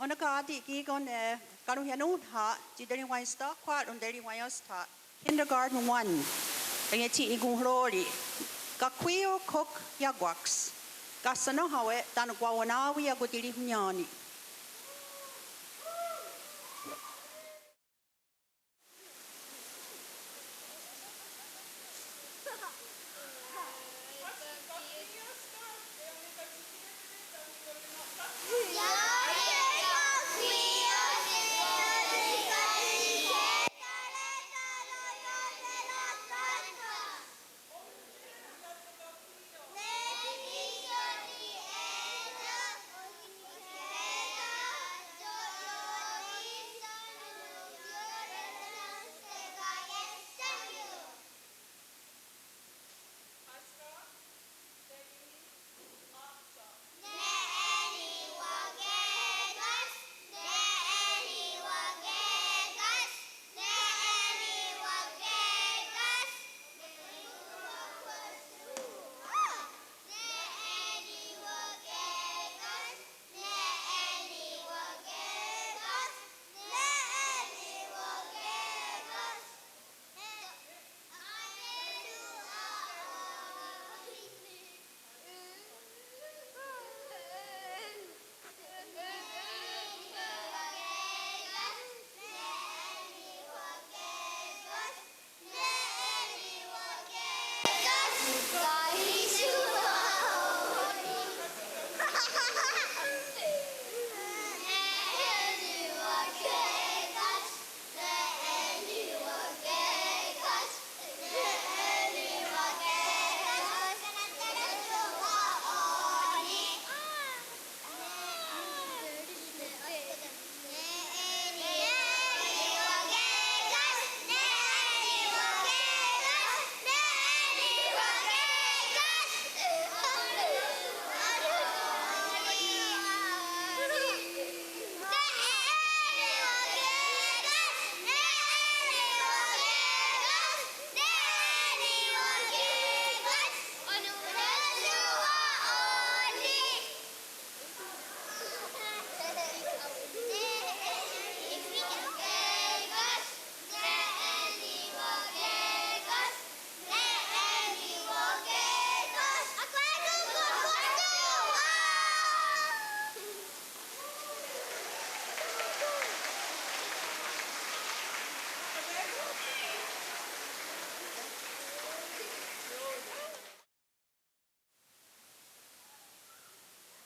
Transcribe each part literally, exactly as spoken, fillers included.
Ó:nen káti' kí:ken ne karonhianón:ha tsi terihwaiénhstha, kwah rontérihwaiénhstha. Kindergarten one. Enié:tsi nikonhró:ri. Kakhwí:io khok iakwá:ks. Kahsanón:hawe' tánon kwawenná:wi akotirihonnién:ni.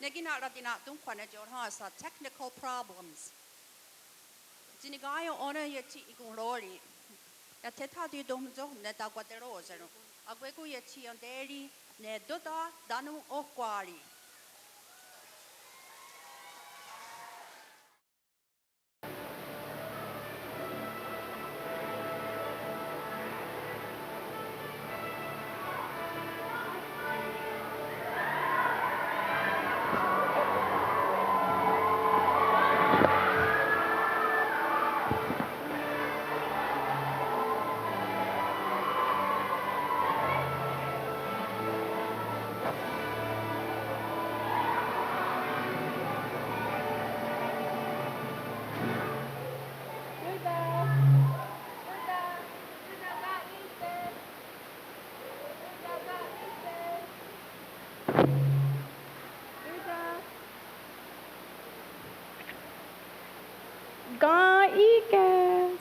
Ne kí:ken ratina'tónhkhwa ne tiorénhasa technical problems. Tsi nikaià:kon ó:nen iah tsi nikonhró:ri. Iah thethá:ti tóhontsho ne takwateró:sero. Akwé:kon iah tsi enté:ri ne tóta tánon ohkwá:ri. Ken í:ke's.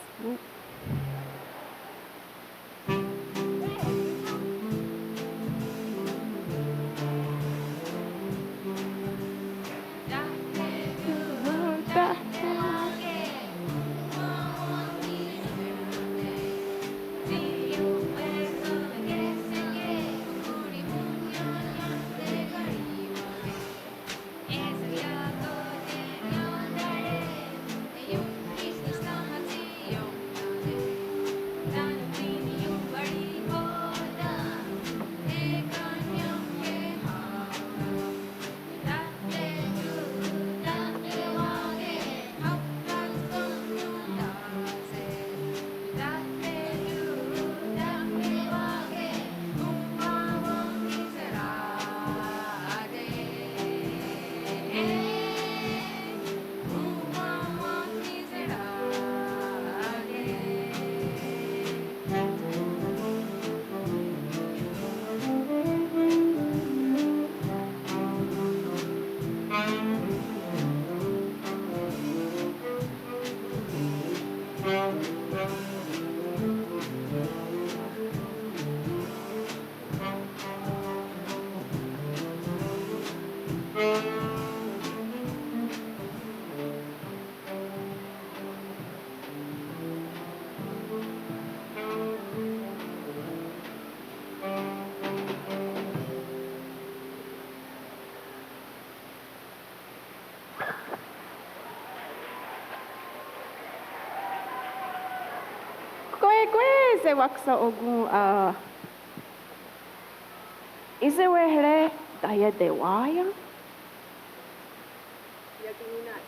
Kwé, kwé sewaksa'okòn:'a. Í:sewehre' taietewá:ien? Iakení:na's.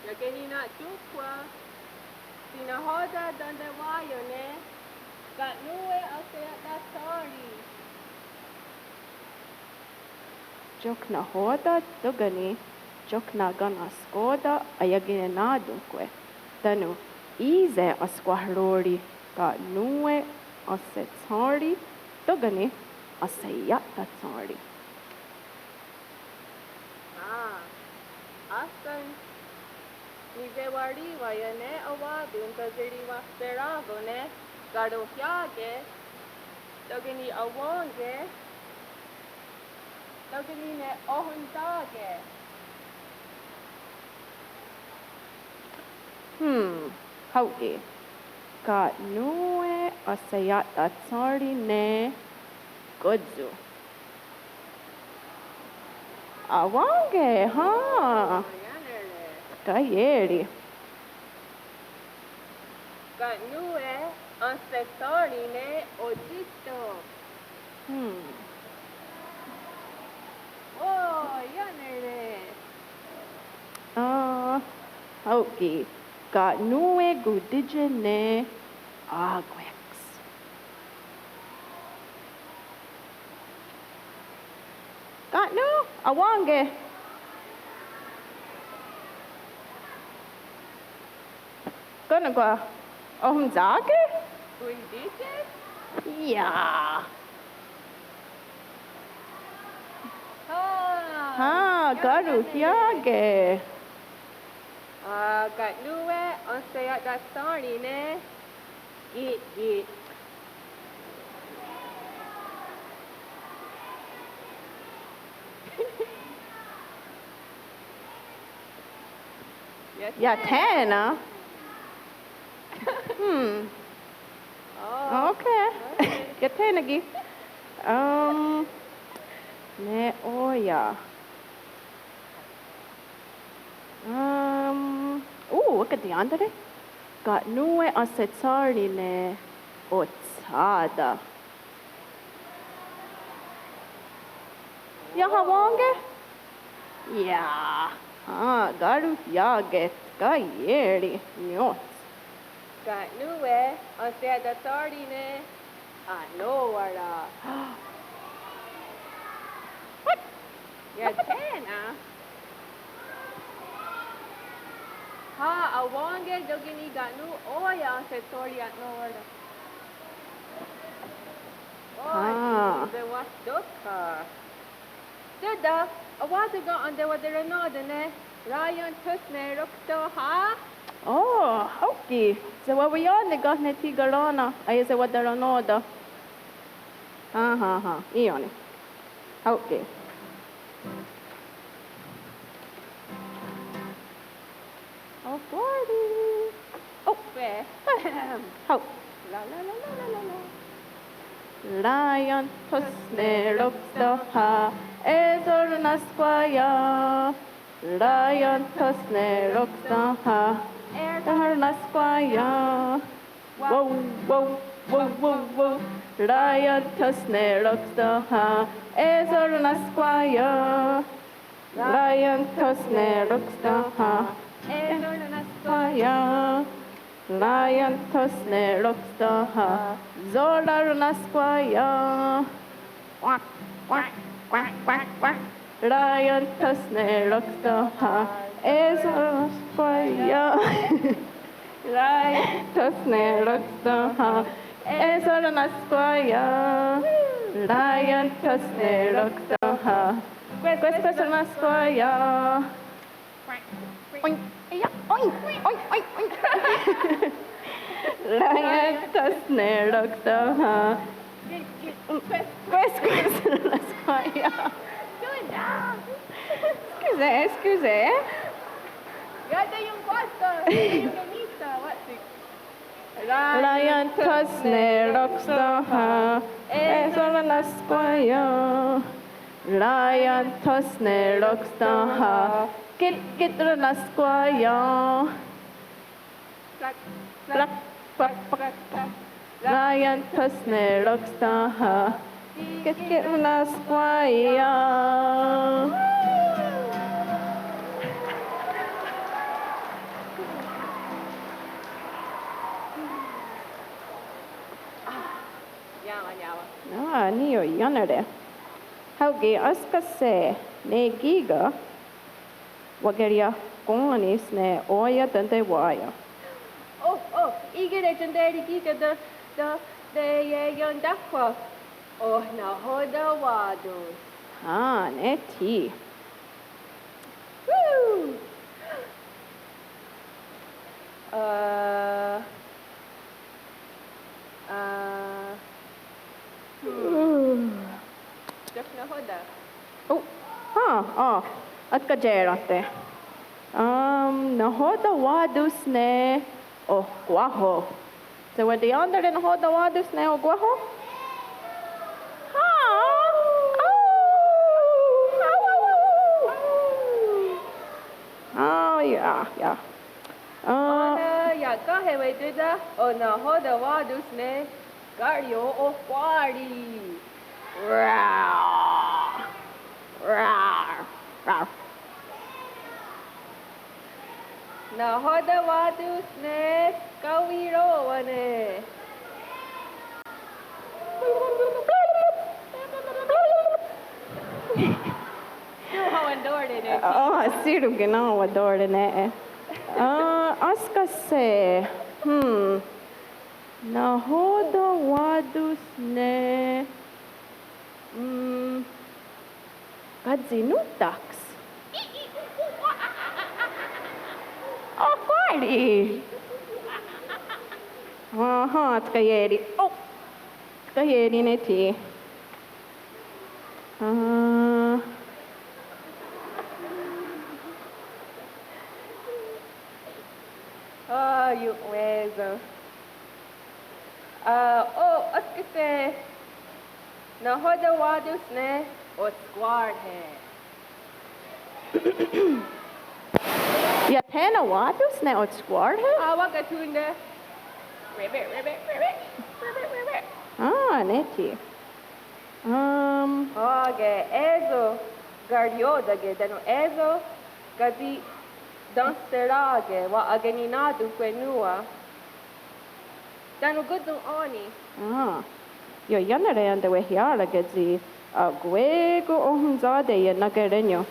Iakení:na's tóhkwa. Tsi nahò:ten tontewá:ien ne, ka' nón:we ahseia'tahsèn:ri? Tóka' nahò:ten tóka' ni' tóka' na'kahnenhskò:ten aiakenennà:tonhkwe'. Tánon í:se' ahskwahró:ri' ka' nón:we ahsetshén:ri tóka' ni' ahseia'tahsèn:ri. Á:, áhsen nisewariwá:ien ne awá:ton' tóhse rihwahserá:ko' ne karonhià:ke, tóka' ni' awèn:ke, tóka' ni' ne ohontsà:ke. Hmm, hao' ki'. Ka' nón:we ahseia'tahsèn:ri ne kéntsion? Awèn:ke, há. Kaié:ri. Ka' nón:we ahsetshén:ri ne otsítho'? Hmm. Ó:, iá:nere'. Ah, hao' ki'. Ka' nón:we kontítie ne à:kweks? Ka' nón:, awèn:ke. Kón:kwar, ohontsà:ke? Kontítie? Iáh. Há, karonhià:ke. Á:, ka' nón:we ahseia'tahsèn:ri ne kí, kí. Iah thé:nen. Hmm. Oh, okay. Okay. Iah thé:nen ki'. Um, ne ó:ia'. Um, uh, wákatiéntare'. Ka' nón:we ahsetshén:ri ne otsà:ta? Iah awèn:ke? Iáh, á:, karonhià:ke, kaié:ri, nió:tsi. Ka' nón:we ahseia'tahsèn:ri ne ahnò:wara? What? Iah thé:nen. Há:, awèn:ke, tóka' ni' ka' nón:, ó:ia' ahsetshén:ri ahnò:wara. Ó:, ah, tsi niwahtókha'. Tóta, awá:ton' ken entewaterennó:ten' ne rá:ien thó:s ne rokstónha? Ó:, hao' ki', sewaweién:ten' ken ne thikarén:na aiesewaterennó:ten'. Aha, aha, í:i ó:ni'. Hao' ki'. Ohkwá:ri. Ó:, pé. Hao'. Rá:ien thó:s ne rokstónha, é:so ronahskwá:ien. Rá:ien thó:s ne rokstónha, é:so ronahskwá:ien. Wao, wao, wao, wao, wao. Rá:ien thó:s ne rokstónha, é:so ronahskwá:ien. Rá:ien thó:s ne rokstónha, é:so ronahskwá:ien. Rá:ien thó:s ne rokstónha, só:ra ronahskwá:ien. Kwak, kwak, kwak, kwak, kwak. Rá:ien thó:s ne rokstónha, é:so ronahskwá:ien. Rá:ien thó:s ne rokstónha, é:so ronahskwá:ien. Rá:ien thó:s ne rokstónha, kwéskwes ronahskwá:ien. Oink, oink, oink, oink. Raién:tons ne roktón:ha. Kwéskwes ronahskwá:ien. Excusez, excusez. Raién:tons ne roktón:ha. É:so ronahskwá:ien. Raién:tons ne roktón:ha. Kit, kit ronahskwá:ien. Plak, plak, plak, plak. Raién:tons ne roktón:ha. Kit, kit ronahskwá:ien. Ah, ní:'i ioiánere'. Hao' ki' énska se' ne kí:ken wa'keriahkwén:nis ne ó:ia' tentewá:ien. Oh, oh, í:kehre' tentewá:ien kí:ken te, te, teieientáhkhwa. Oh nahò:ten wá:tons? Ah, ne thí. Woo! Uh, uh, hmm. Tho nahò:ten? Oh, ha, oh, atkatié:rate'. Um, nahò:ten wá:tons ne ohkwáho? Sewatiéntare' nahò:ten wá:tons ne ohkwáho? Ha, oh, oh, oh, oh. Ah, yeah, yeah. Ah. Ó:nen ia'káhewe' Tóta, oh nahò:ten wá:tons ne kário ohkwá:ri. Rar, rar, rar. Nahò:ten wá:tons ne kawiró:wane'? Shí:ron wa'tò:re' ne. Oh, shí:ron ki' ne wa'tò:re' ne. Ah, énska se'. Hmm. Nahò:ten wá:tons ne, mm, katsi'nón:taks? Ohkwá:ri. Aha, tkaié:ri. Oh, tkaié:ri ne thí. Ah. Ah, iowé:sen. Ah, oh, énska se'. Nahò:ten wá:tons ne otskwà:rhe'? Iah thé:nen wá:tons ne otskwà:rhe'? Ah, wakathón:te'. Ribbit, ribbit, ribbit. Ribbit, ribbit. Ah, ne thí. Um. Á:ke' é:so karió:take' tánon' é:so katsi'tenhserá:ke' wa'ake'niná:ton kwe' nòn:wa tánon' kón:ton ó:ni. Ah. Ioiánere' entewehià:rake' tsi akwé:kon ohwentsá:te' iena'keré:nio'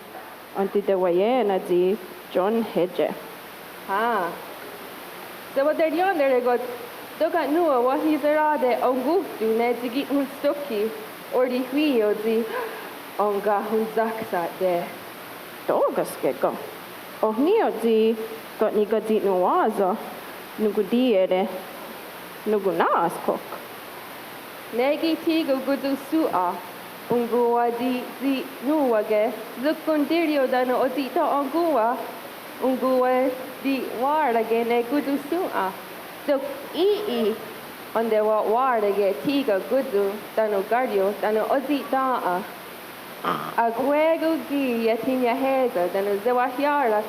entewaié:na' tsi John Hedges. Há. Sewaterièn:tare' ken tóka' nòn:wa wenhniserá:te' onkón:ton ne tsi ki' onhstókhi orihwí:io tsi onkahontsaksá:te'. Tó:kaske' ken. Oh ní:ioht tsi ken' nikatsi'nowá:sen nonkontí:iere' nonkona'skók. Ne ki' thí:ken kontsohsòn:'a onkowati'tsi'nowá:ke' sok kontírio tánon' otsi'ten'okòn:'a onkowati'wà:rake' ne kontsohsòn:'a. Sok ì:'i entewawà:rake' thí:ken kóntson tánon' kário tánon' otsi'ten'á. Akwé:kon ki' iah tsi niahé:sen tánon' sewahià:ra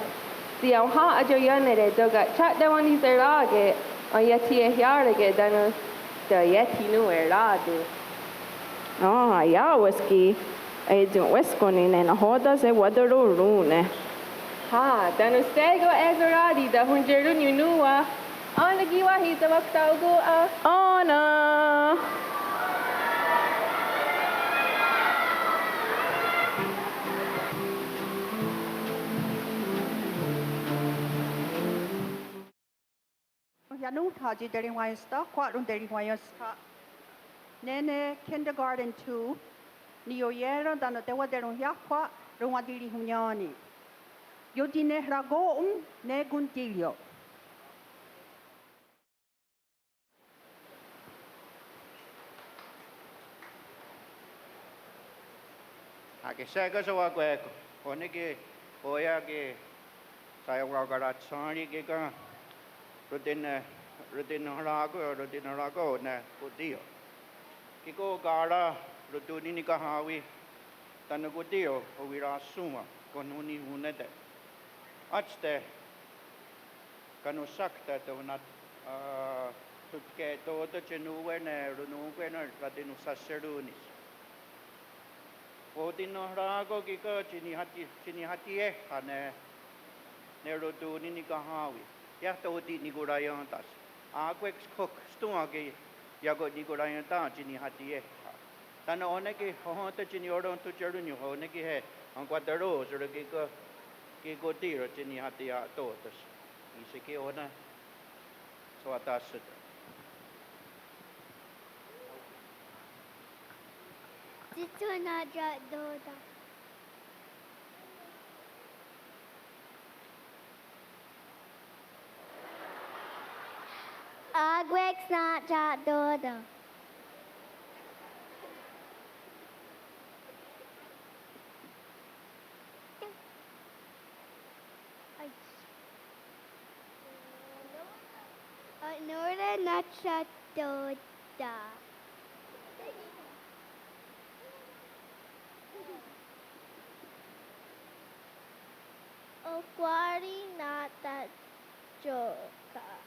tsi aonhà:'a ioiánere' tóka' tsi tewahniserá:ke' aiah tsi ehià:rake' tánon' tsi iah tsi nòn:werá:ton. Á:, aiá:wes ki' aete'wéskeni' ne nahò:ten sewaterorón:ne'. Há, tánon' shé:kon é:so rá:ti tahontié:rons nòn:wa. Ó:nen ki' wáhi sewaktà:kon. Ó:nen. Ronhianón:ha tsi terihwaiénhstha, kwah ronterihwaiénhstha. Né:ne kindergarten two, niioié:ren tánon' tewateronhiáhkhwa' ronwatirihonnién:ni'. Iotinehrakó:'on ne kontírio. Ake'seksewakwe'k, ó:nen ki' ó:ia' ki' shaiawakaratshén:ri kí:ken, rotine-, rotinehrá:ko, rotinehrá:ko ne kontírio. Kí:ken ká:ra rotoní:ni kahá:wi tánon kontírio owirahsón:wa kononihonné:ten'. Átste kanonhsákta tó:nen, ah, tho tke'tó:ta tsi nón:we ne ronón:kwe ne ratinonhsaserón:nis. Otinehrá:ko kí:ken tsi nihati-, tsi nihatiiéha ne, ne rotoní:ni kahá:wi. Iah tó:ti' nikonhraién:ta's. Á:kweks khok stón:wa ki' iá:ken nikonhraién:ta tsi nihatiiéha. Tánon ó:nen ki' hohén:ton tsi niioronhtotsirónnion, ó:nen ki' he enkwaterò:sere kí:ken, ki' kontírio tsi nihatiia'tò:ten's. Í:se' ki' ó:nen sewatáhsaten'. Tsi tho na'tia'tò:ten'. Á:kweks na'tia'tò:ten'. A'nó:re na'tia'tò:ten'. Ohkwá:ri na'tia'tò:ten'.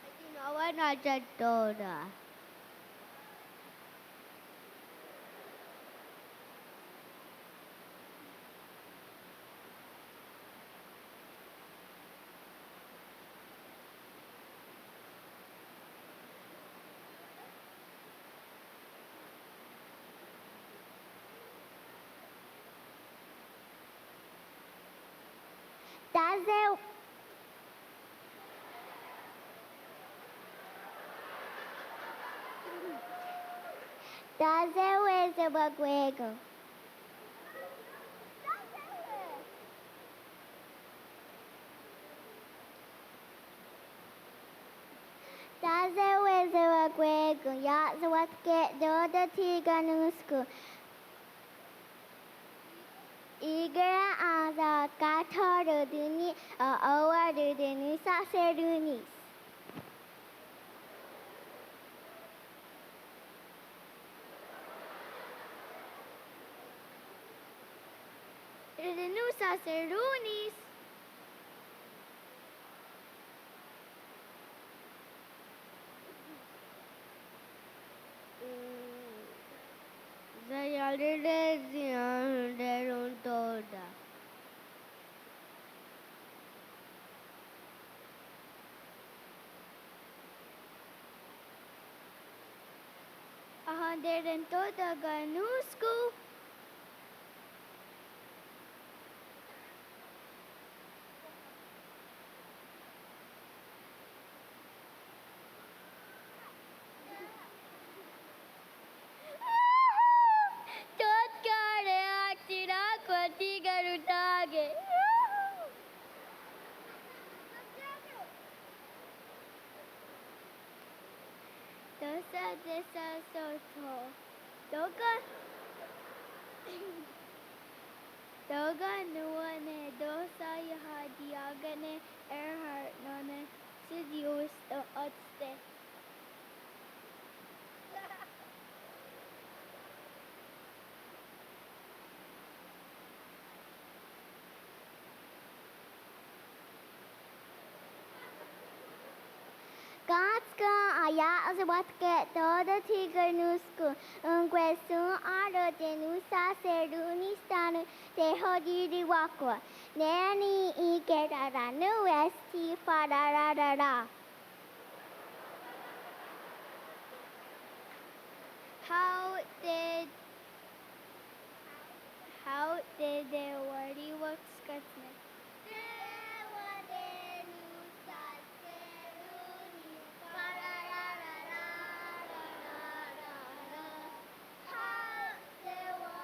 Atinòn:wa na'tia'tò:ten'. Tase-, tasewesewakwé:kon. Tasewesewakwé:kon, iá:ken sewatkè:tote' tsi kanónhskon. Í:kehre' enhskáhtho' rotoní:'a, ò:wa' rotinonhsaserón:nis. Rotinonhsaserón:nis. Saià:rere' tsi ahonterónhtote'. Ahonterónhtote' kanónhskon. Tó:ka' ne atirákwen tsi karontá:ke'. Tóhsa tesahsótho. Tó:ka', tó:ka' nón:we ne tóhsa iahatiiá:ken'ne' è:rhar nó:nen tsi tióstha átste. Kénhsko iá:ken sewatkè:tote' tsi kanónhskon, enkwehshòn:'a rotinonhsaserón:nis tánon tehotiriwákwen. Nè:'e ni' í:kehre' ranòn:we's tsi wa'rararara. Hao' te, hao' te, tewarihwakskátne'. Tewatenonhsaserón:ni, wa'rararara. Hao' tewa,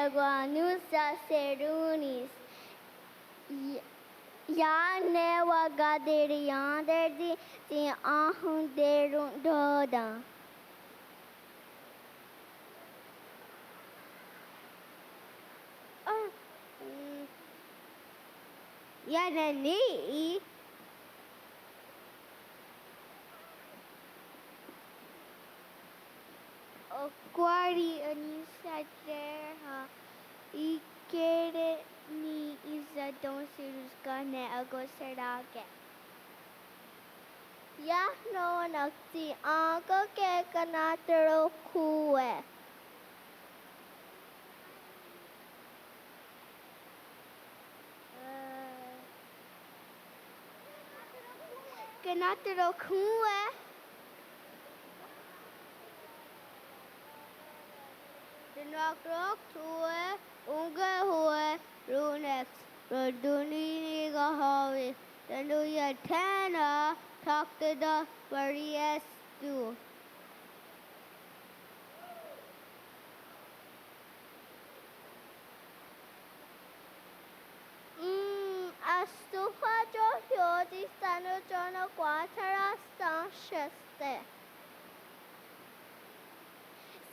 Sewahnonhsaserón:nis. Iah ne wakaterièn:tare' tsi ahonterón:ni tóta. Iah ne ní:i. Ohkwá:ri onihsatyé:ren', í:kehre' ni' íhsa entonces ká:ti' ne akohserà:ke. Iah nó:nen tsi èn:niko' kanatarokhón:we. Kanatarokhón:we. Ronahkro'k thó:we, ónhka thó:we, rón:neks, rotón:ni ni' kahá:wi, tánon iah thé:nen, thaktà:ta, warié:stu. Mm, ahstón:ha tiohió:tsis tánon tiohnekwahthá:ras tsi sénhste'.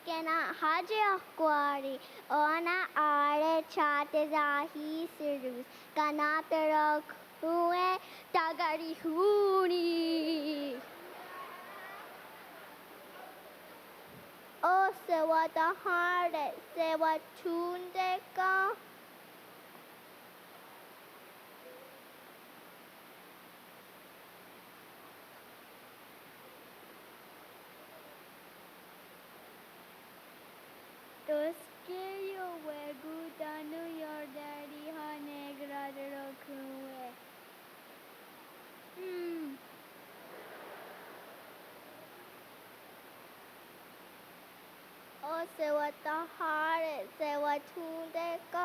Skennahátie' Ohkwá:ri, ó:nen á:re' tsi teiahíseros, kanatarokhón:we, takarihón:ni. Oh, sewathahà:re', sewathón:te'k' Tó:ske' iowé:kon tánon iotá:ri' ne kanatarokhón:we. Mm. Oh, sewathahà:re', sewathón:te'k'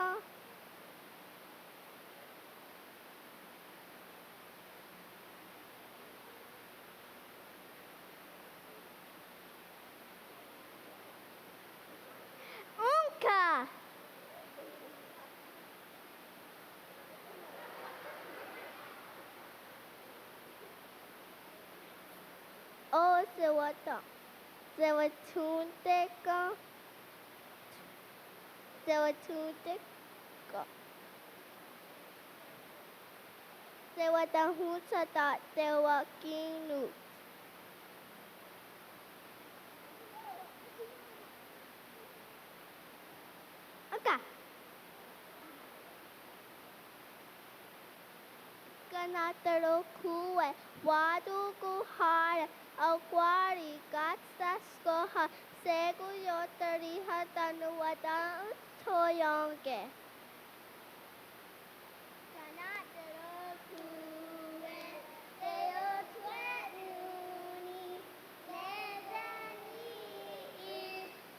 Ónhka. Oh, sewatha-, sewathón:te'k' Sewathón:te'k'. Sewathahónhsatat, sewakí:nonhs. Ónhka. Kanatarokhón:we, wa'thokoháre', Ohkwá:ri, káts thaskó:ha, shé:kon iotá:ri' tánon wa'thoién:ke'. Kanatarokhón:we, teiothwe'nón:ni, nè:ne ní:'i,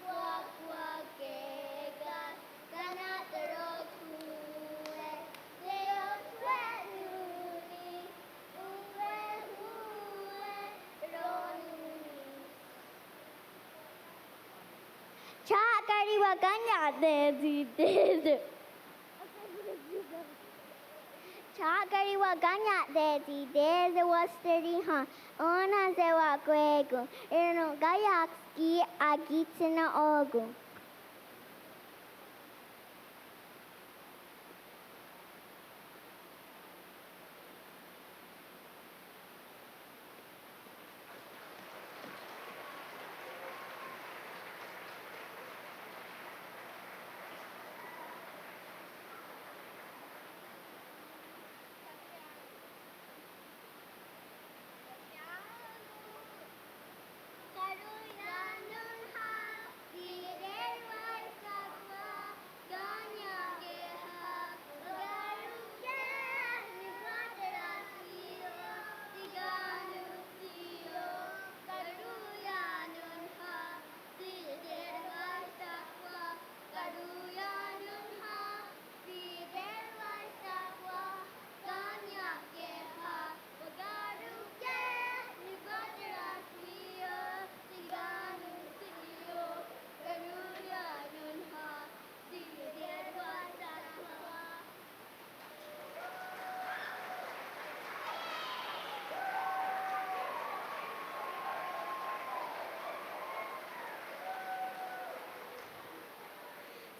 kwah kwah ké:ka's. Kanatarokhón:we, teiothwe'nón:ni, onkwehón:we rón:nis. Tsá:kari wa'kà:nniate' tsi té:se. Tsá:kari wa'kà:nniate' tsi té:se wa'sterí:hen, ó:nen sewakwé:kon, ronon'kà:ia'ks ki' akítshe nòn:kon.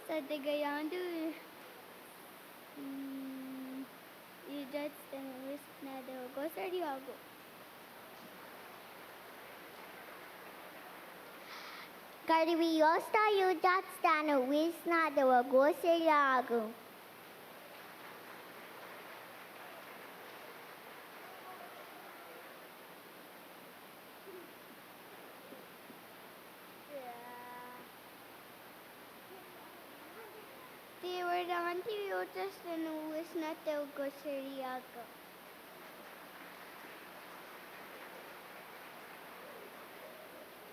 Tatekaién:ton, mm, iotiá:ts tánon' wísk na'tewakò:sere iá:ken. Karihwiióstha iotiá:ts tánon' wísk na'tewakò:sere iá:ken. Tewará:ti iotiá:ts tánon' wísk na'tewakò:sere iá:ken.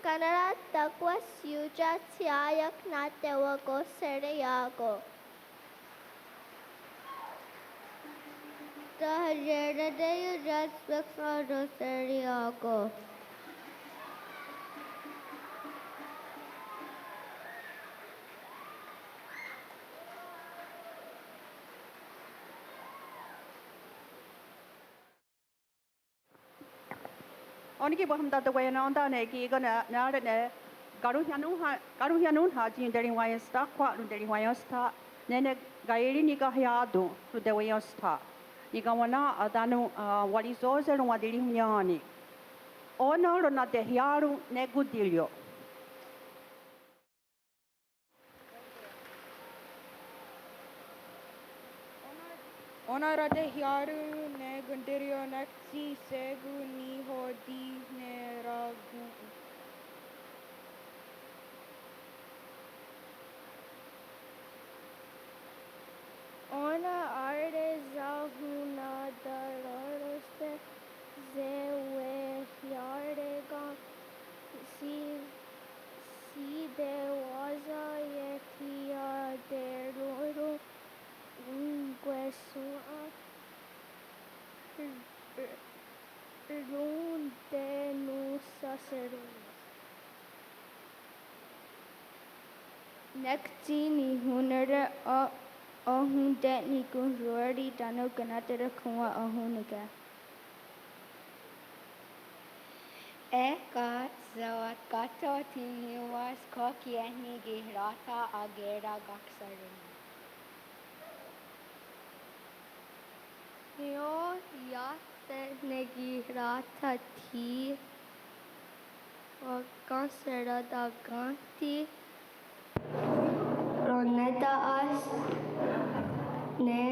Kará:ta takò:s iotiá:ts iá:ken na'tewakò:sere iá:ken. Tahié:rate iotiá:ts wísk na'tewakò:sere iá:ken. Ó:nen ki' wahontatewenhnién:ta' tánon' ne kí:ken ne, ne, ne, karonhianónha, karonhianónha tsi ronterihwaiénstha, kwah ronterihwaiénstha, nè:ne kaierí:ni kahiá:ton ronteweiénstha. Nikawenna'a tánon', ah, Walisó:se ronwatirihwenién:ni. Ó:nen ronatehià:ron ne kontírio. Ó:nen ronatehià:ron ne kontírio nek tsi shé:kon nihotiné:ra kón. Ó:nen aresahontará:ronhste sewehià:re ken tsi, tsi tewáhsa iethiiaterò:ron onkwehshòn:'a rontenonhsá:serone'. Nek tsi nihonó:re' a, ahonte'nikonhró:ri tánon' kaná:taros kén:wa ahón:neke'. Eh, ká:ti sewatkátho tsi ní:wa's ká:ti' eh nikihrá:tha' akè:ra kaksharón:ni. Ió iah te' nikihrá:tha' tsi wakahserá:ta' ká:ti' ronén:ta'as ne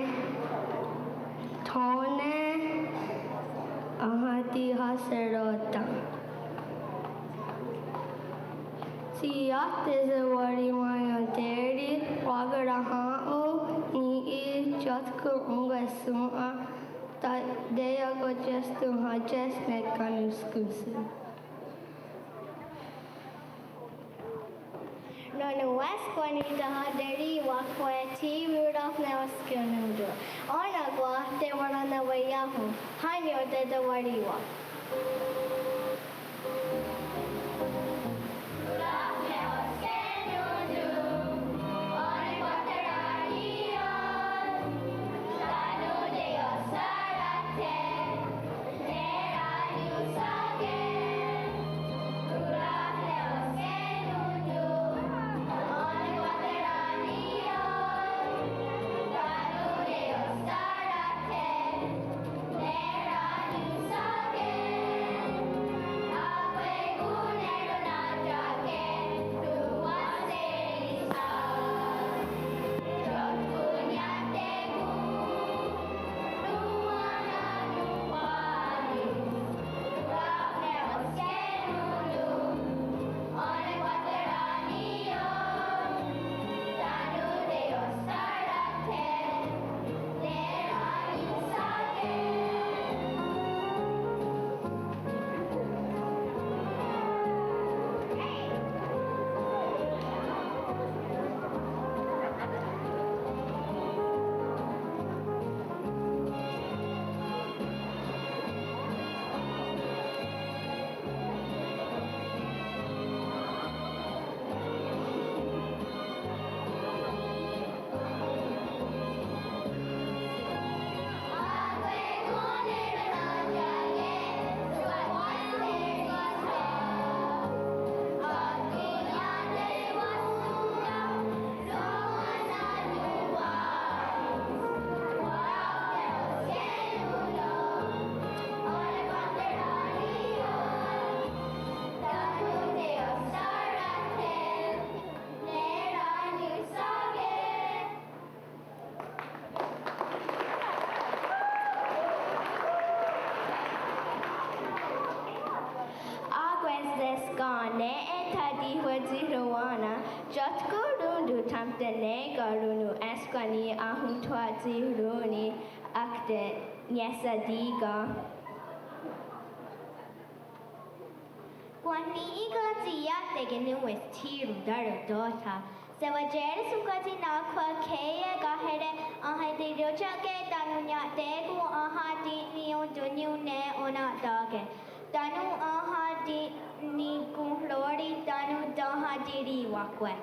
thó:ne ahatíhaseró:ten'. Tsi iah tewariwaienté:ri wa'kará:hon' ní:'i tiótkon onkwehshòn:'a, ta, teiakothiestón:hahtes ne kanónhskon. Nonon'wéskwani tahaté:ri wahkwehtí:wi rahnewahskennón:ton. Ó:nen kwah tewaranaweién:hon', hánio tetewarì:wa. Tiótkon rón:ton thaintané:ken rón:non énskeni ahontohahsirón:ni aktinie'shà:ti ken. Kwah ní: í:ken tsi iah tekenòn:we's thí:ron tarotó:ta. Sewatié:rens ónhka tsi nà:khwa ké:ion kahé:re, ahatirótia'ke tánon nia'té:kon ahatí:nion tónion ne onatà:ke, tánon ahatí:nikonhró:ri tánon tahatirihwà:kwe.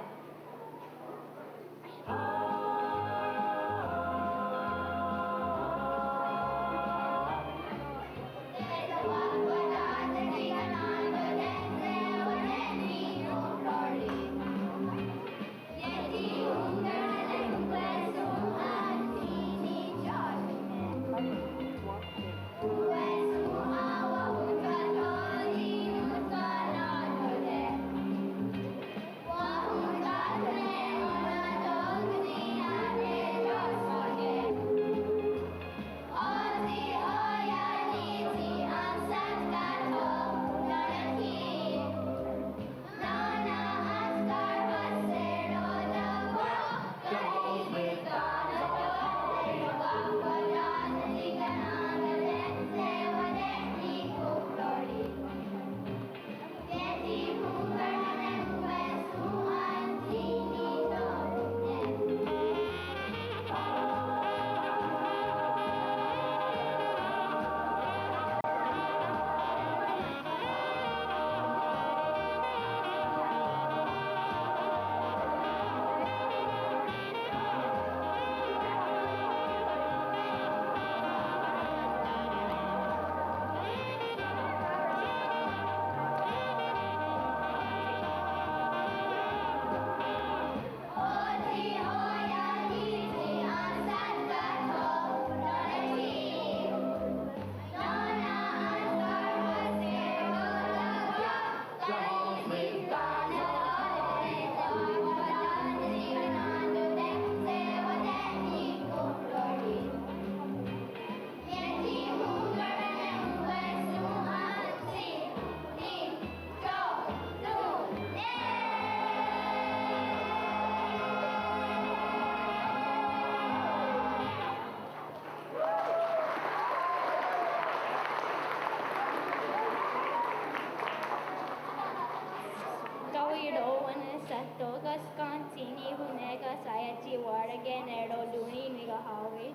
Ká:wi ro'wé:ne, sattó:ka's ken tsi ní:ioht ne ká:ti' aietihwà:rake' ne rotón:ni nikahá:wi.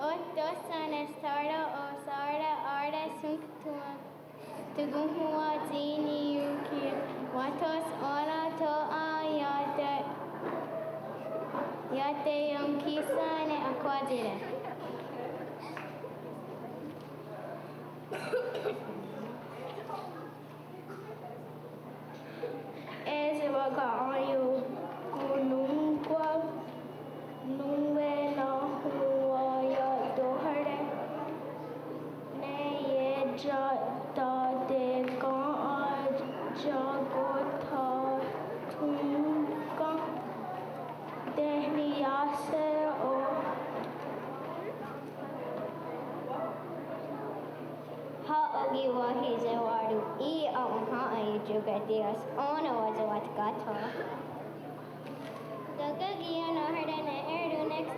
Otóhsa ne Sara, Osara, Ara, Sunk, Tuma, Tukonhwa, Tini, Yuki, Watos, Ona, To'a, Yate, Yate, Yonkisa ne Akwatire. É:so wa'kà:ion' konnón:kwa nón:we nahò:ten wa'yá:ton ne ieia'tá:te' ken aiakótha thón:ka tehniiáhse' ó:. Ha'okihwáhi Sewá:ron', í:'i aonhà:'a iotió:ke' Thí:io's ó:nen wa'tewatkáhtho'. Tóka' ki' nahò:ten ne eròn:ne'ks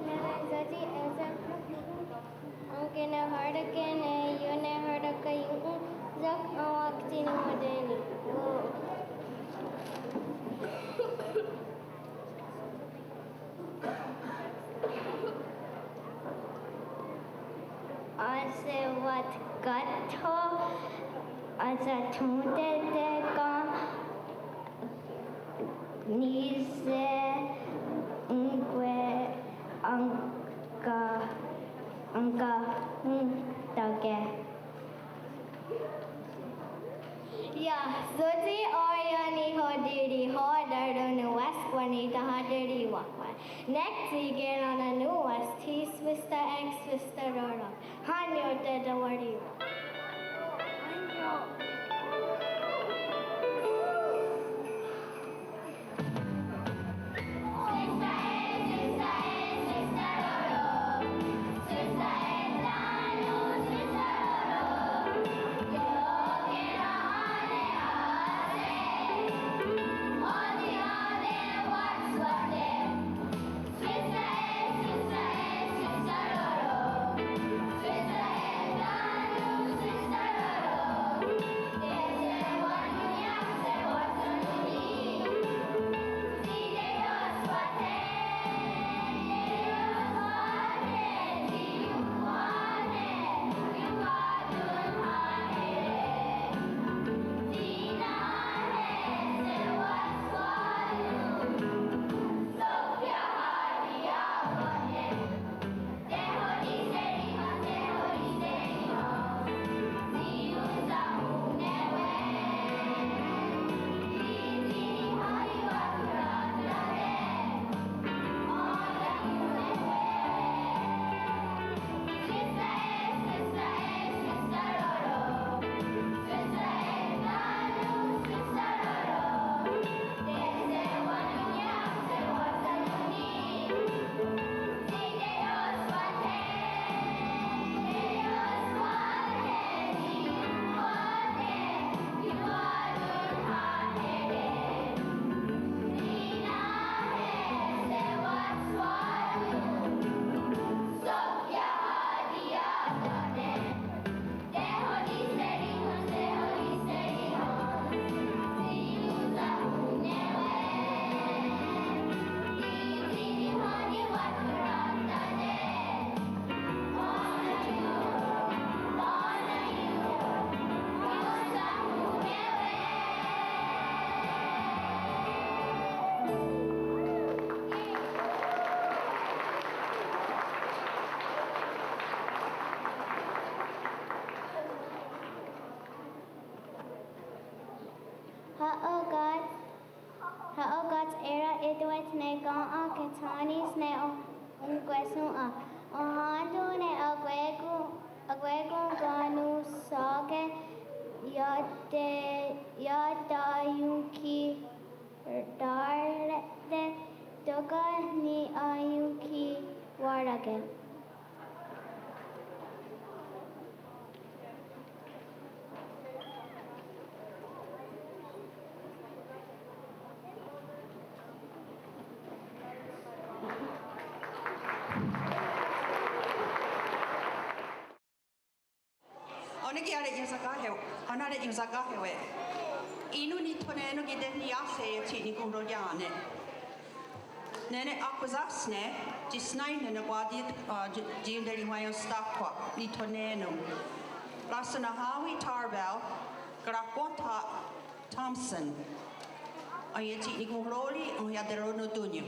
ne Sótsi É:so, aunque nahá:rake' ne ionehá:rake' ion'wí:sen, awa'k tsi niwaté:ni'. Asewatkátho', asathón:tete' ken ní:se' ón:kwe' enka, enkahón:take'. Iah Sótsi Ó:ien nihotirihò:ten rón:nonhwes kwah nitahatirihwà:kwe'. Nek tsi kerhonanón:we's tsi swista ek swista roró:ra'. Hániotetewarí:wa'. Ha'ó ka-, ha'ó kats é:ren í:tewait ne ken' ketshénis ne onkwehshòn:'a. Ohén:ton ne akwé:kon, akwé:kon kanonhsá:ke iah te-, iah taionkhwirá:te tóka' ni' aionkhwirá:ke. Ó:nen ki' á:re' ionsakáhewe', ó:nen á:re' ionsakáhewe'. Í:non nithoné:non ki' tsi ní:se tsi nikonhró:ria'ne'. Né:ne akwésne tsi sná:ion ne kwah tsi, ah, tsi, tsi ionterihwaienhstáhkhwa' nithoné:non. Rahnsahá:wi' Tarbell, Krakwén:tha' Thompson. Ó:nen tsi nikonhró:ri' ohiateró:non tó:ni'.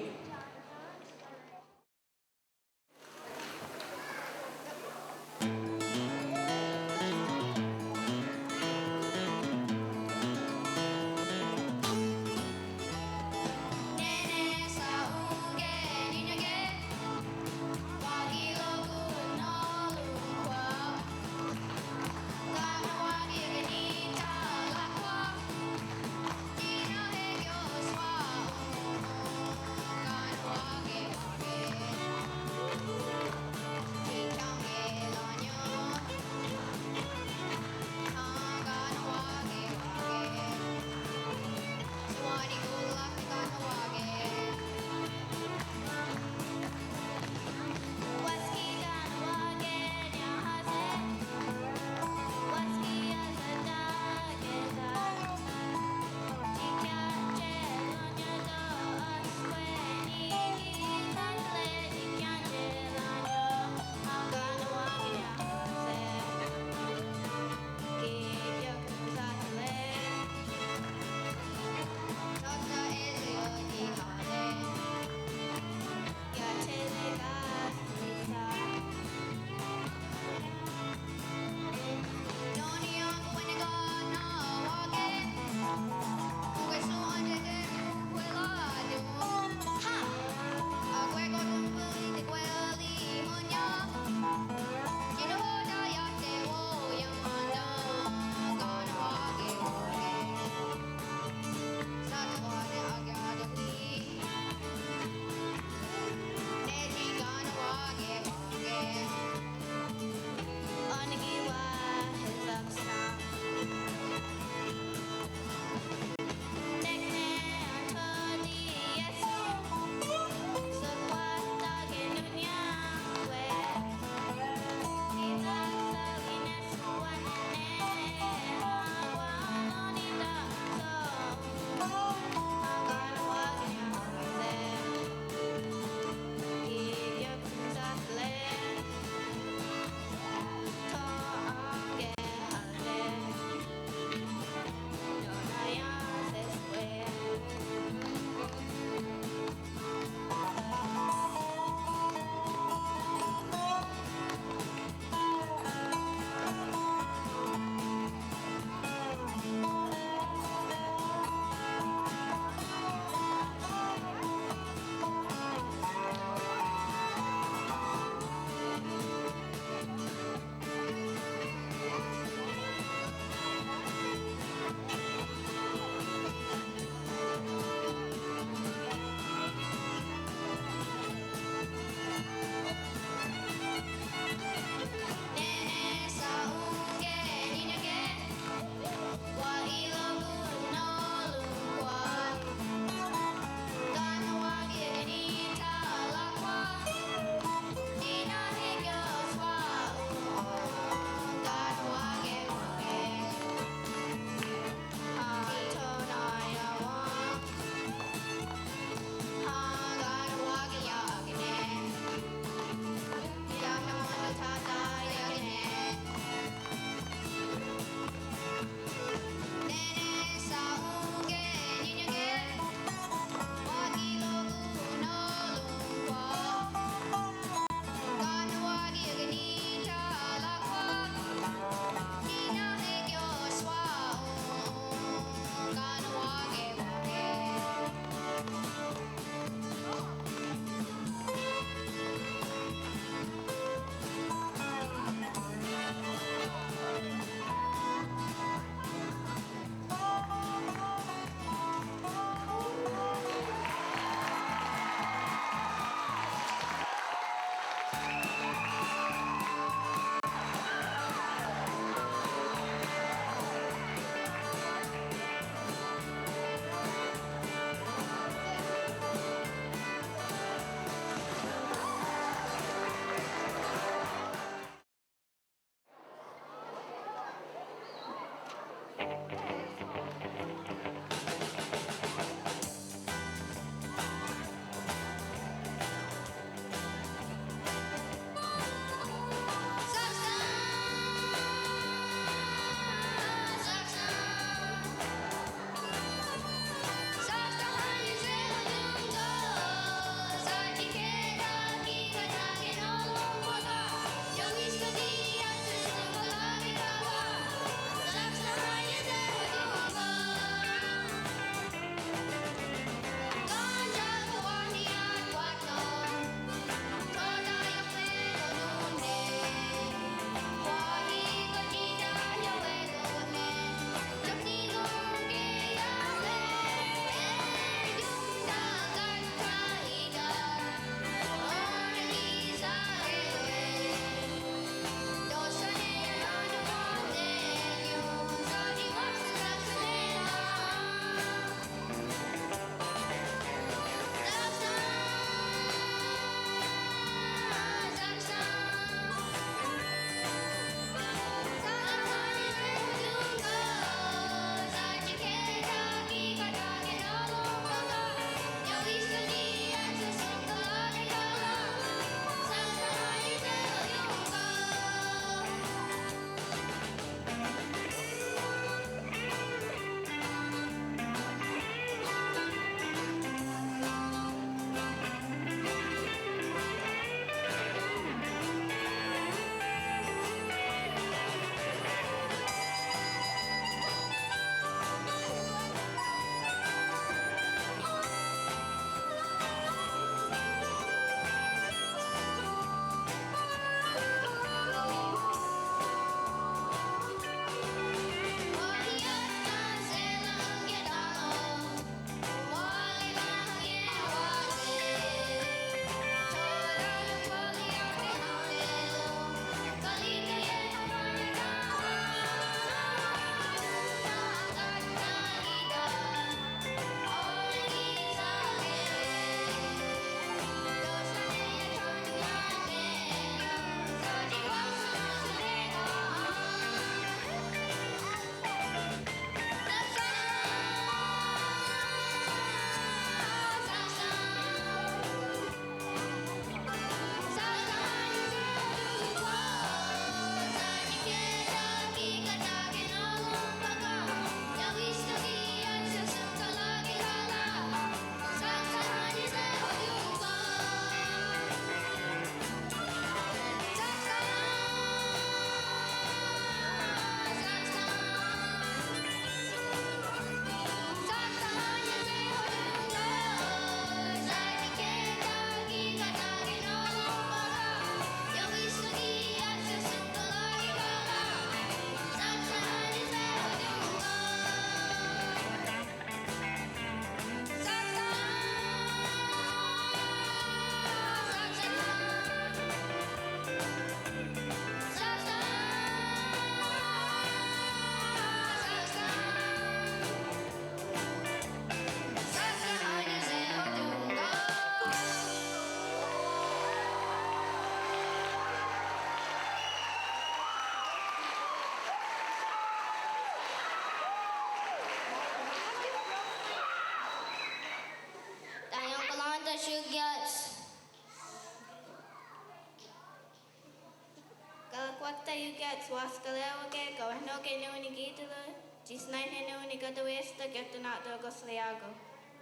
Waskalé:wake, kawehnó:ke nón: nikí:teron, tsi snà:ne nón: nikatawísta, kehtonà:ton kosliá:ko.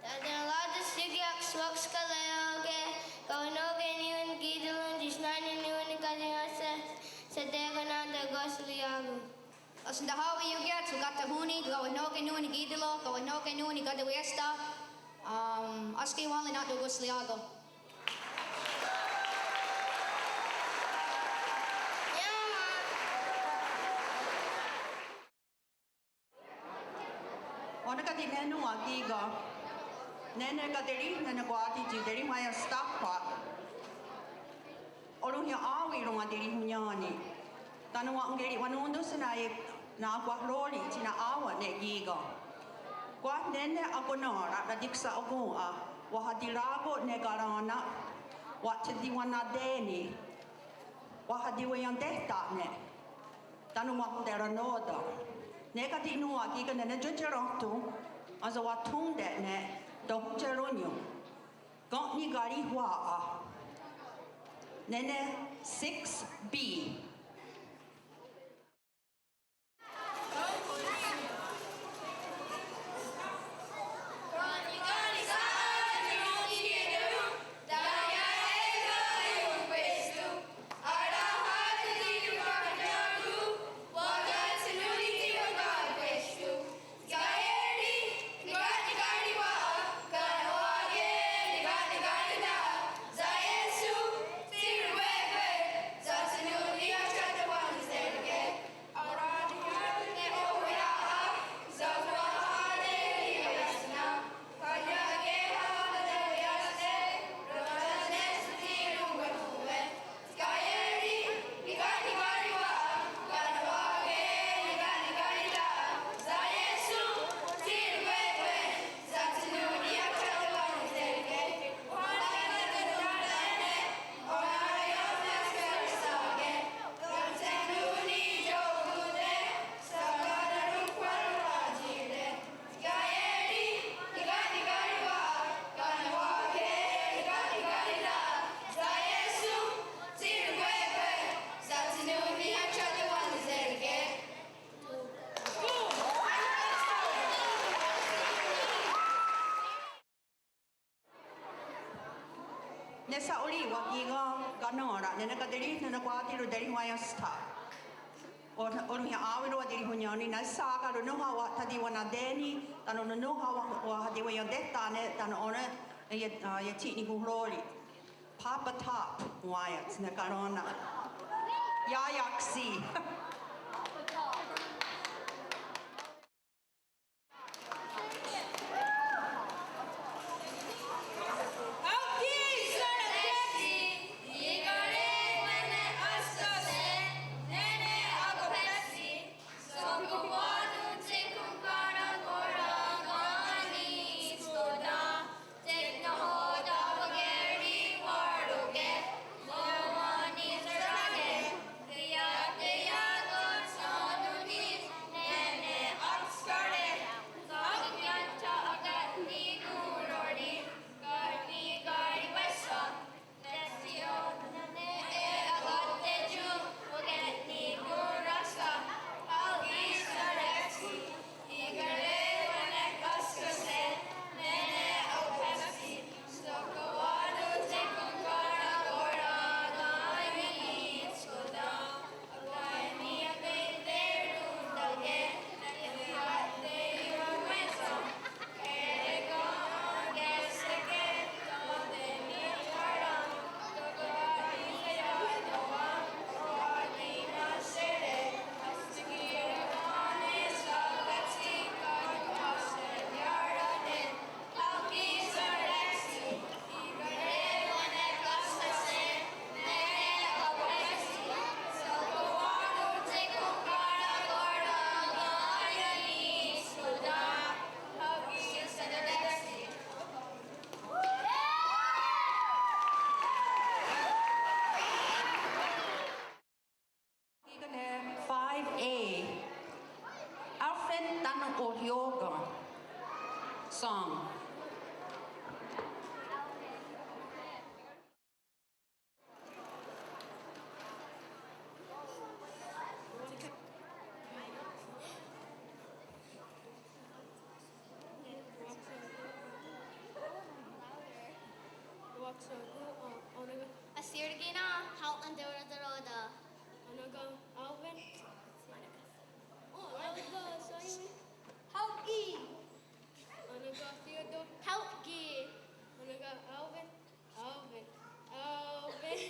Taterá:ton í:kehak, waskalé:wake, kawehnó:ke nón: nikí:teron, tsi snà:ne nón: nikatawísta, satekonà:ton kosliá:ko. Ahsentehá:wi í:kehak, tsi katahón:ni, kawehnó:ke nón: nikí:teron, kawehnó:ke nón: nikatawísta, um, aske'wén:na nahò:ten kosliá:ko. Ó:nen ki' nè:'e nòn:wa kí:ken. Nè:ne katerì:then ne Kwatirihwaién:sta's Takwah. Oronhiaá:wi ronwatirihonnién:ni. Tánon wa'onkerihwanón:tonhse' nè:'e na'kwah ró:ri' tsi na'á:wen' ne kí:ken. Kwah nè:ne akonèn:ra ratiksa'okòn:'a, wahatirá:ko' ne karén:na, wa'thatiwanaté:ni, wahatiweientéhta'ne'. Tánon wahonterennó:ten'. Ne káti' nòn:wa kí:ken nè:ne tiotié:ren'ton, enhsewattón:te'ne' tohontsherónnion'. Ken' nikarihwà:'a. Nè:ne six B. Ne sa'orihwa' kí:ken kanón:ra, nè:ne katerì:then ne Kwatirihwaién:sta's Takwah. Oronhiaá:wi ronwatirihonnién:ni, nahò:ten ronónha wa'thatiwanaté:ni, tánon ronónha wahatiweientéhta'ne', tánon ó:nen iah, ah, iah tsi nikonhró:ri'. Papa Top wá:iats ne karén:na. Ià:ia'k sí. Só:ko, ó:nen ken? Así:ron ki' nà:'a. Hao' Anterotarota. Ó:nen ken Alvin? Ó:nen ken Simon? Hao' Eve. Ó:nen ken Theodore? Hao' Guy. Ó:nen ken Alvin? Alvin. Alvin.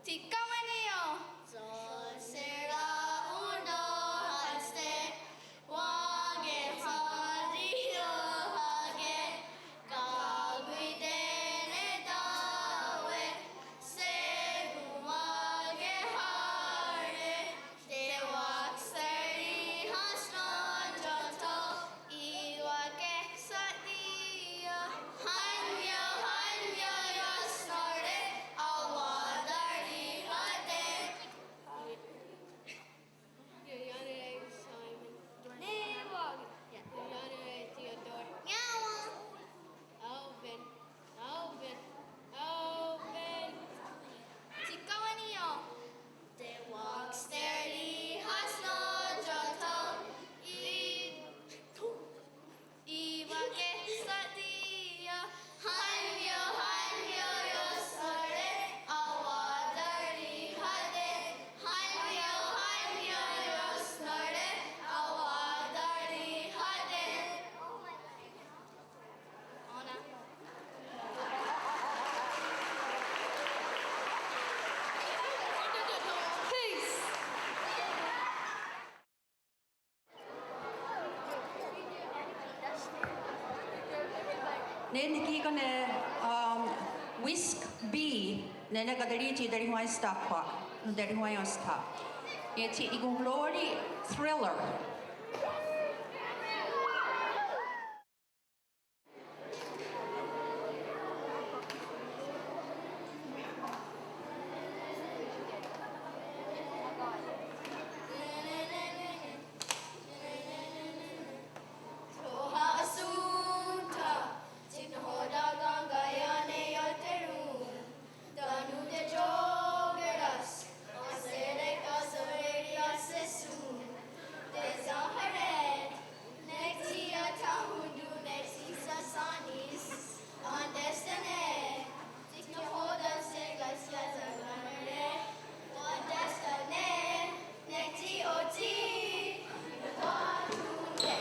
Tsi kawé:ni' ió:se' ra' ontá:ste', wà:ke' sátien' ió:hake', kakwí:te' ne tá:we', shé:kon wà:ke' hà:re', tewakhsè:rihas nón:we tho, í:wa ké:khsa'tí:ia, hánio, hánio iosnó:re', a:watahríhate'. Ioiánere' Simon. Nè:'e wà:ke'. Ioiánere' Theodore. Alvin. Alvin. Alvin. Tsi kawé:ni' ió:se'. Tewakhsè:rihas nón:we tho, í:, í:wa ké:khsa'tí:ia, hánio, hánio iosnó:re', a:watahríhate', hánio, hánio iosnó:re', a:watahríhate'. Ó:nen. Peace. Nè:'e ne kí:ken ne, um, Wísk B, nè:ne Katerí:tsi Terihwaienstà:kwa, Terihwaiénstha. Iethi'nikonhró:ri' Thriller. Tho ha' ahsón:tha, tsi nahò:ten' ken kaié:ne ia'té:ron. Tánon' teió:keras, ahsé:re' kasaré:ri ahséhson. Tesahá:ret, nek tsi ia'tahón:ton' nek tsi sahsá:nis. Én:te's tánon' ne, tsi nahò:ten' seká's ia'takén:nere'. Én:te's tánon' ne, nek tsi otsì:nekwar tón:te',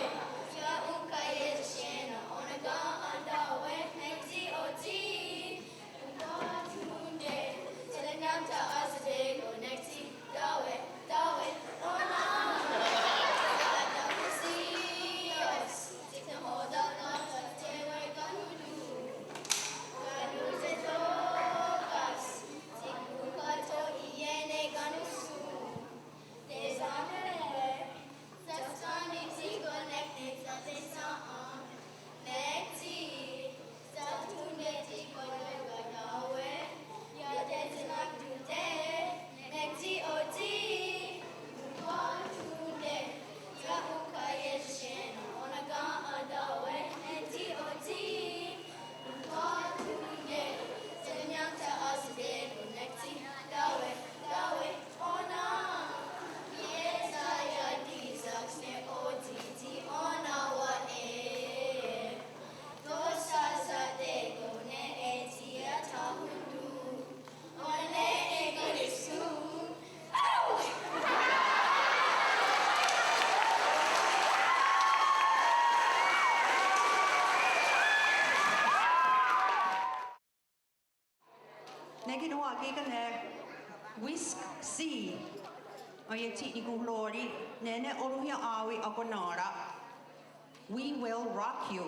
ia'onkaié:tshien' ó:nen ken tá:we', nek tsi otsì:nekwar tón:te', tsi enién:tha ahsatè:ken' nek tsi tá:we', tá:we', ó:nen. Tsi nahò:ten' ken tewakatón:ton', ken tewakatón:ton', tsi ken ká:ti' ié:ne ken ó:nen'shòn:'a. Tesahá:ret, sahstá:nis tsi ken nek tsi sahtéhsa', nek tsi satón:te' tsi ken ionkwatá:we', ia'tetshennaktón:te', nek tsi otsì:nekwar tón:te', ia'onkaié:tshien' ó:nen ken tá:we', nek tsi otsì:nekwar tón:te', tsi enién:tha ahsatè:ken' nek tsi tá:we', tá:we', ó:nen. Iesaiah tsi sá:ks ne otsì:nekwar ó:nen wá:ke'. Tó:sa sahstá:kon ne tsi ia'tahón:ton'. Ó:nen ne ken í:sekhson. Nè:'e ki' nè:'e wa'kè:ken ne Wísk C. Oiethi'nikonhró:ri', nè:ne Oronhiaá:wi Akonà:ra'. We will rock you.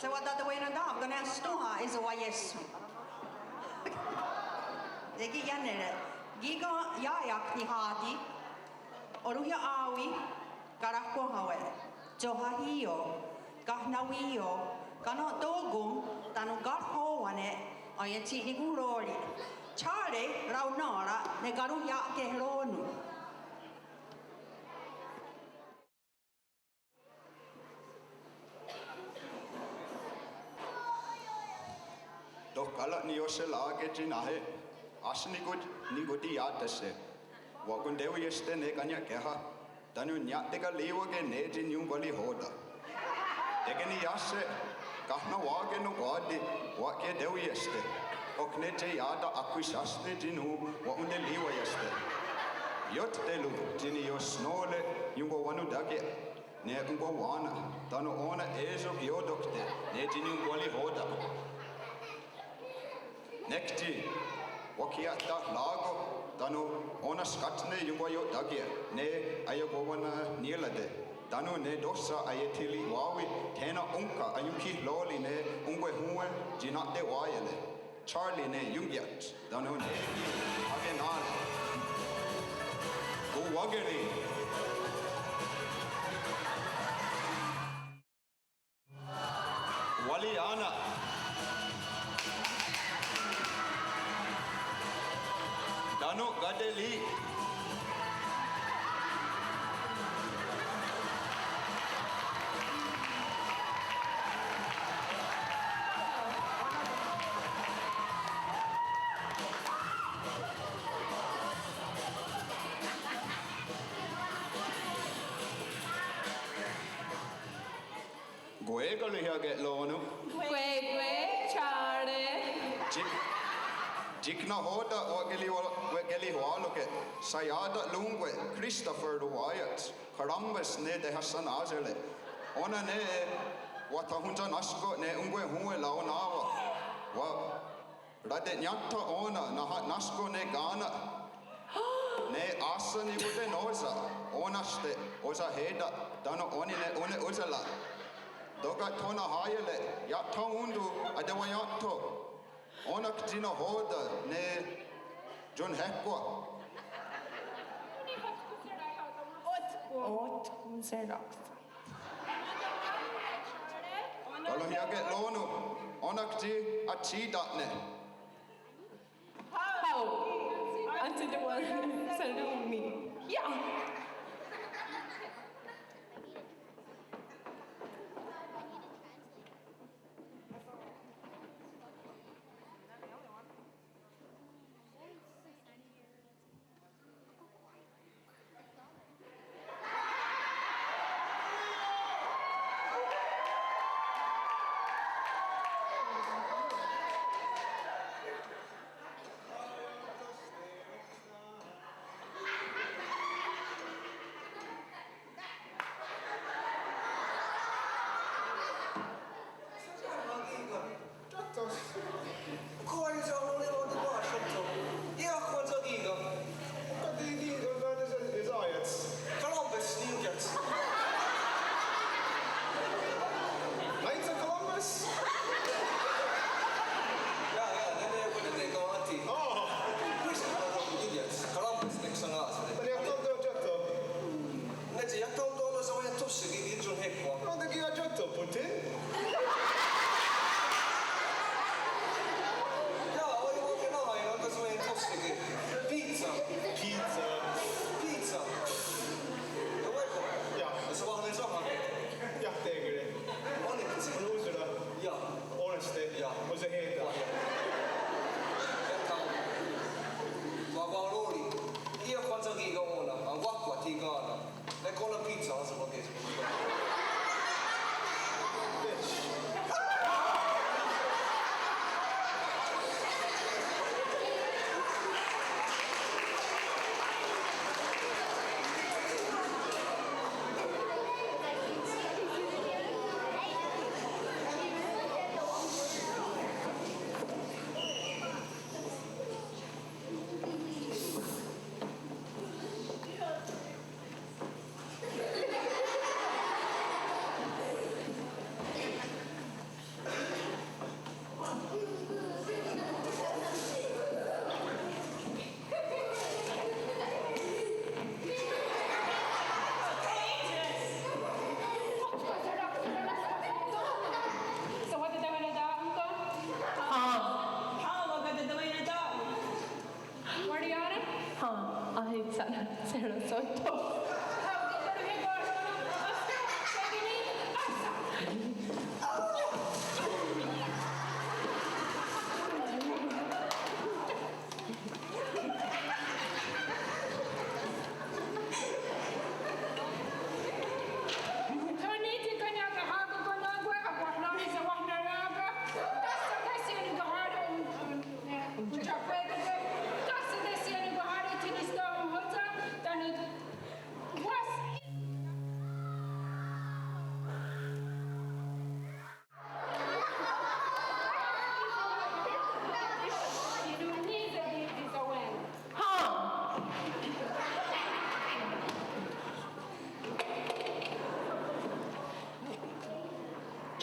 Sewatateweién:nata, kanenhstón:ha í:se wa'ì:ston. Tsi ki' ia'nere, kí:ken ià:ia'k nihá:ti, Oronhiaá:wi, Karahkwá:hawe, Tiohahí:io, Kahnawí:io, Kanohtó:kon, tánon Karhowá:nen, Aiethi'nikonhró:ri. Tsá:re raonèn:ra ne karonhia'keró:non. Tohkára niiohserà:ke tsi náhe, áhsen nikot-, nikotiiá:ta'se'. Wa'akonteweiénste' ne Kanien'kéha, tánon nia'tekarì:wake ne tsi niionkwalihò:ten. Tekeniiáhse, kahnawà:ke nonkwá:ti, wa'akieteweiénste'. Ok ne tsi ià:ta akkwihsáhste' tsi nón wa'onterì:waiénste'. Ioterón:ni tsi niiosnó:re ionkwawa'nontá:ke'. Ne onkwawá:nen, tánon ó:nen é:so ki' iotókte, ne tsi niionkwalihò:ten. Nek tsi, wa'khi'tahrá:ko', tánon ó:nen skátne ionkwaia'tá:ke', ne aiakowá:nen niirá:te, tánon ne tóhsa aiethirihwá:wi, thé:nen ónhka aionkhihró:ri ne onkwehón:we tsi na'tewá:iere. Charlie ne ionkiá:ts, tánon ne akená:re. Kowá:keri. Waliá:nen. Tánon Katerí. Kwah karihí:ke' Ró:non. Kwah, kwah, Tsá:re. Tsi-, tsi ki' nahò:ten wa'keli-, wa'kelihwà:roke', shaià:ta rón:kwe Christopher Wyatt, Columbus ne tehahsennà:sere'. Ó:nen ne wa'thohontshenáhsko' ne onkwehón:we raoná:wen. Wa- Rate'niéntha ó:nen nahanáhsko' ne ká:nen. Ne áhsen nikó:ten ó:ia, ó:nenste', ó:ia hé:'ita, tánon ó:ni ne ó:nen ó:iare. Tóka' tho nahá:iere', iah tho ón:ton, atewaién:tho. Ó:nen ki' nahò:ten ne ionhéhkwa. Ótkon seráksa. Karihí:ke' Ró:non, ó:nen ki' atsì:ta'ne'. Hao. Answer the one. Salumi. Yeah.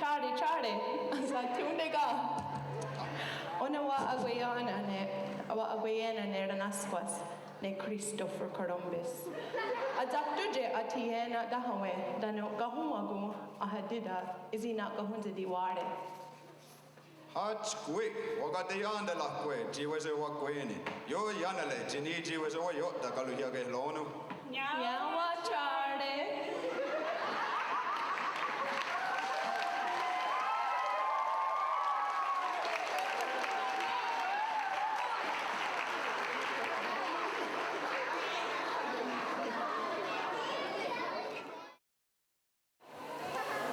Tsá:re, tsá:re, sathón:te ken? Ó:nen wa'akweié:na ne, wa'akweié:na ne Ranahskwás ne Christopher Columbus. Atsákto tsi athiié:na'tahá:wen tánon kahón:wakon ahatíta' ísi' na'kahón:tete' wà:re'. Hátskwi, wakateién:tarahkwe' tsi wáhi wa'kwé:ni. Ioiánere' tsi ní:tsi wáhi wa'iohtá' karonhiakehrò:non. Nyawatyá:re.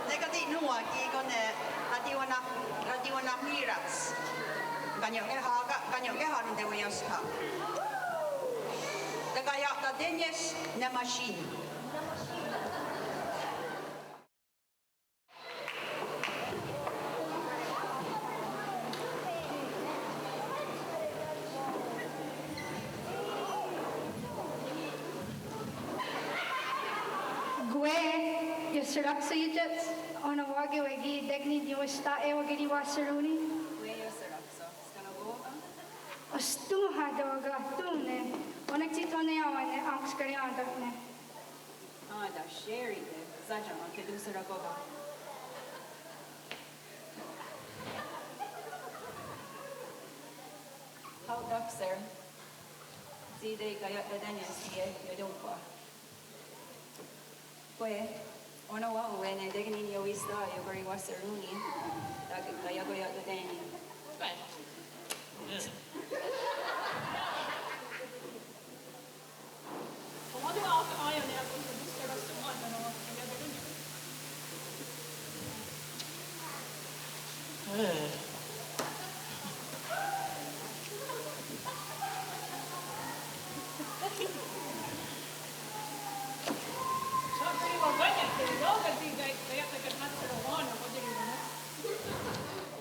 Nekatinòn:wa kí:ken ne ratiwennahmí:rats. Kanien'kéha, kanien'kéha nontewenniénstha'. Tekaia'taténie's ne Machine. Kwé:kon, iohserákse í:iats, ó:nen wá:ke wekí: Tékeni niwáhsta'e' wakerihwa'serón:ni. Kwé:kon, iohserákse. Skenogó:ka. Ostón:ha tóka' tó:ne, ó:nen ki' tó:ne aón:ne' aonkhskarién:ta'ne'. Á, tashérite', sá:tsi, aonkhetsherá:ko'. Hao' taksè:ra. Tsi tekaia'taténie's í:ie' ioiónhkhwa'. Kwé:kon, ó:nen wá:ke wekí: Tékeni niwáhsta'e' wakerihwa'serón:ni. Tá:ke' kaia'taténie's.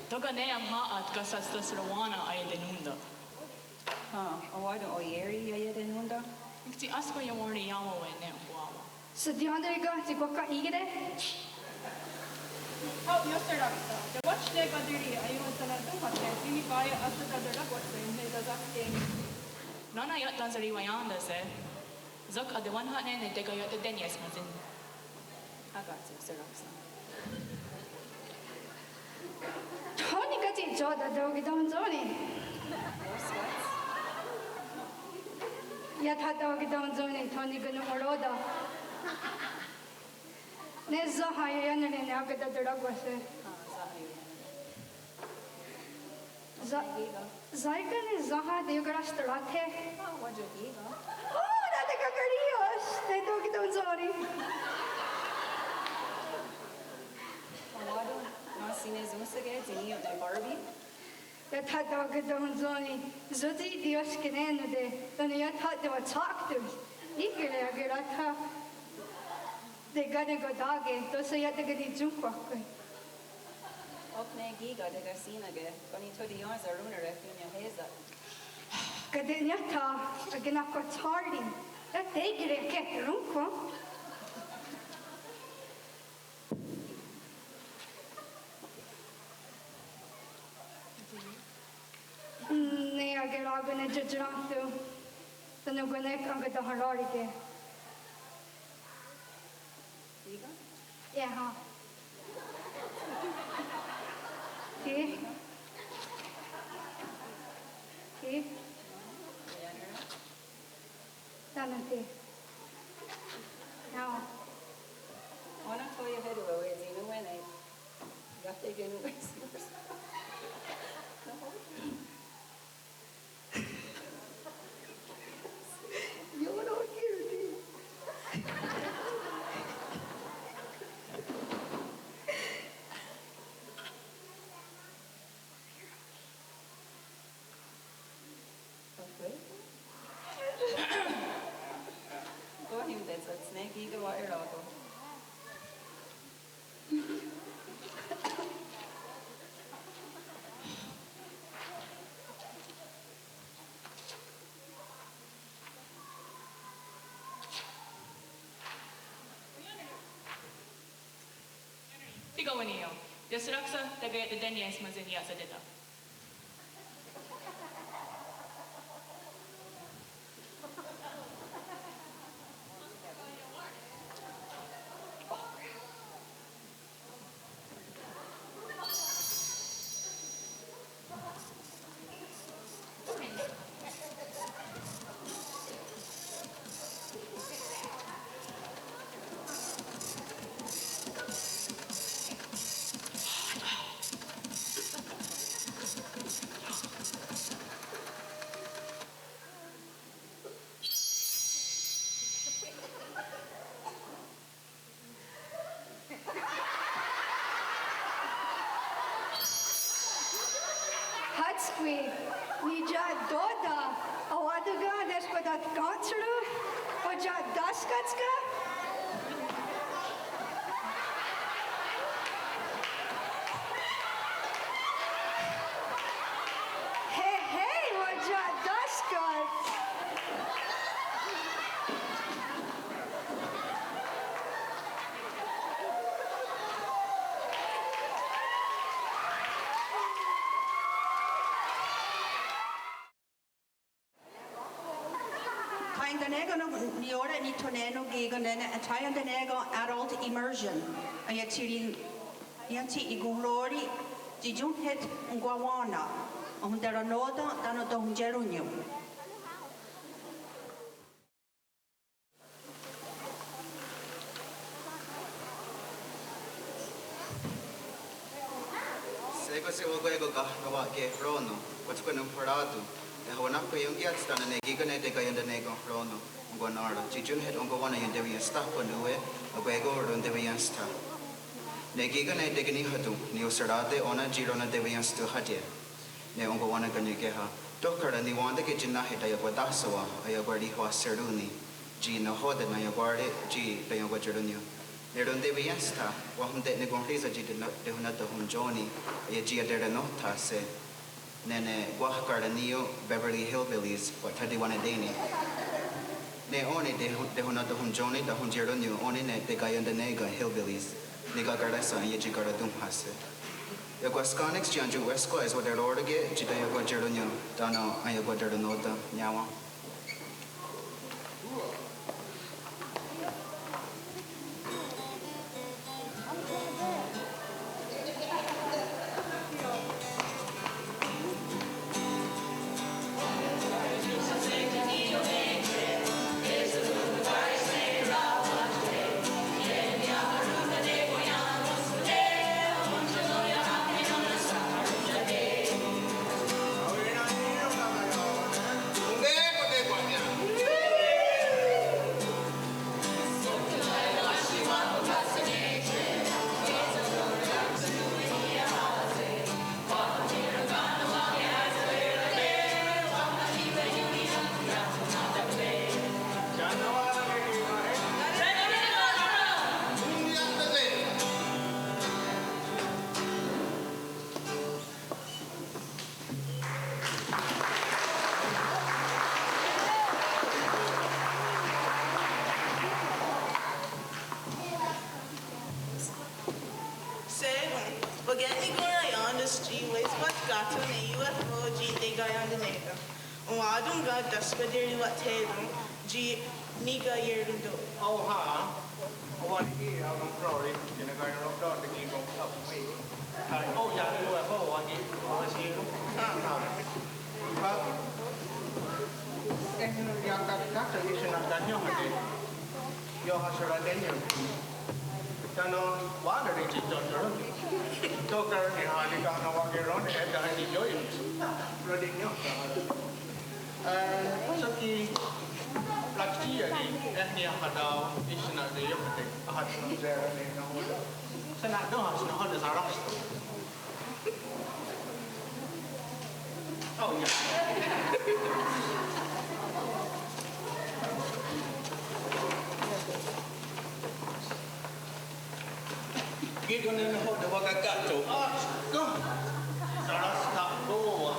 Tóka' ne aonhà:'a ken sahstahserón:ni aietenón:ta'. Hen, enwá:ton' oié:ri' aietenón:ta'. Nek tsi áhsen iawén:ri' iá:wen' ne enkwá:wen'. Saterièn:tare' ken tsi kwah ken' í:kehre'? Hao' iohserákse. Tewátste' ká:ti' aiotsana'tónhahse' tsi ní:kon ahataterákwa's ne tasáhskeni'. Nó:nen aiota'seriwaién:ta'se'. Sok atewenhnhátne' ne tekaia'taténie's má:tsin. Aká:ti' iohserákse. Tho ní:kon tsi iotahtá:ke' tó:ni. Iotahtá:ke' tó:ni, tho ní:kon oró:ta'. Ne sénha ioiánere' ne ahataterákwa's. Saiá:ken ne sénha teiokarahstaráthe'. Ó:, nahò:ten' kakarí:io's ne tó:ke' tó:ni. Enwá:ton' nahò:ten' ne sónhsake' tsi ní:ioht ne Barbie. Iotahtá:ke' tó:ni, sótsi teioskené:nonte' tánon iotahtá:ke' wa'tsáktos. Í:kehre' akerátha'. Tekanekò:take', tóhsa iotahtá:ke' ni' ioiónhkhwa'. Ok ne kí:ken tekahsì:nake', ken' ni' tho teión:sa rón:nere' tó:ni' ahé:sen'. Ká:ti' niattha, akenakwatshá:ri', iah tékere' ake'rónhkhwa'. Ne akerá:ko' ne tiotirá:ton, tánon kwah ne ankatahahrá:rike'. Í:ken? Ié:ha. Ki'? Ki'? Tánon ki'? Nao. Ó:nen tho iahé:ton' wewetsi nón:we ne Iohseraksha, tekaietetení:ies ma' se' niia'setéta. Hátskwi, niia'tó:ta, awá:ton' ken teskwatatkéntshon, otsia'táskats ken? He, he, otsia'táskats. Kaientenè:kon niió:re' nithoné:nen kí:ken nè:ne Kaientenè:kon Adult Immersion. Aié:tsi, aié:tsi ikonró:ri tsi ionhwet onkwawén:na, ahonterennó:ten tánon' tohontsierónnion. Shé:kon sewakwé:kon kahnawa'kerón:no, wa'tkwanonhwerá:ton, ehawenhniserá:kon tánon' ne kí:ken ne Tekaientenè:kon Rón:no onkwanohrón:ro, tsi ionhwet onkwawén:na ionteweiénhstha, kón:newe akwé:kon ronteweiénhstha. Ne kí:ken ne tekeníhaton niiohserá:te ó:nen tsi rononteweiénhston hátien ne onkwawén:na ken' nikéha. Tohkára niwén:take tsi náhe taiakwatáhsawen' aiakwarihwa'serón:ni, tsi nahò:ten' naiakwá:re' tsi taiakwaterónnion. Ne ronteweiénhstha wahonte'nekonhrísa tsi te-, tehonatonhontsó:ni, aié:tsi iaterennóthen'se' nè:ne kwah ká:ti' niió:re' Beverly Hillbillies wa'thátiwennenteni'. Ne ó:ni teho-, tehonatonhontsó:ni tahontsierónnion ó:ni ne Tekaientenè:kon Hillbillies. Nikakarà:sa' aié:tsi karatónhahse'. Iakwaskà:neks tsi enwá:ton' wískwa íhsehre' waterò:roke' tsi taiakwaterónnion tánon' aiakwaterennó:ten' niá:wen'. Shé:kon, wa'kenikonhraién:ta's tsi wískwa's káton ne U F O tsi Tekaientenè:kon. Enwá:ton' ken teskwateriwa'thé:ton tsi nikaié:ron tóka'. Ó:nen, ó:nen ki' aronhró:ri tsi nikaié:ron tóka' ki' ken' ká:ti'. Ó:ia' U F O wáhi ki' wáhi. Ken' ia'káka'te' ienhniia'teniióhate. Iohaserá:te' tánon' wa'kè:ri tsi tóka'. Tóka' ne hálika' ne wa'kè:ron ne tánon' tsi ioió:tsi. Roti'niónhta. Eh, sok ki' rakshiiári, eh, niahà:ta, ihnà:ke ioióhte, ahatsnonhserá:te nahò:ten. Sana'tón:hahse nahò:ten saráhstha. Oh, yeah. Kí:ken ne nahò:ten wakakáhton. Ah, ken. Saráhstha. Oh, wow.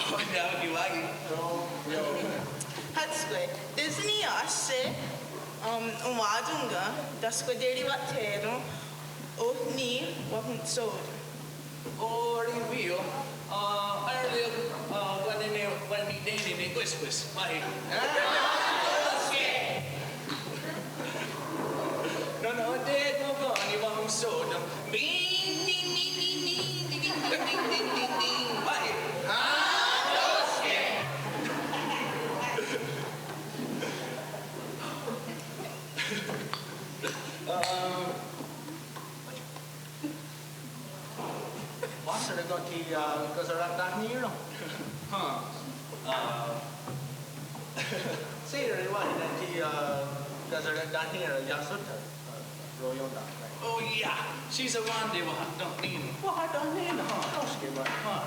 Hátskwe, Disney áhse, um, enwá:ton' ken teskwateriwa'thé:ton, oh ni, wahon Só:ton. Orihwí:io, ah, aerá:ton, ah, wáhi ne, wáhi ne, ne, ne, kwéskwes, wáhi. No, no, te, ko, ko, ni, wáhi, só:ton. Wáhi. Ah, Wáhsehre' ken ki', ah, kasaratahní:ron'? Huh. Ah. Shé:kon wáhi ne ki', ah, kasaratahní:ron' iah sótha. Ah, roión:ta. Oh, yeah. She's a wande wahatahní:ron'. Wahatahní:ron'. Huh. Tóhske wáhi. Huh.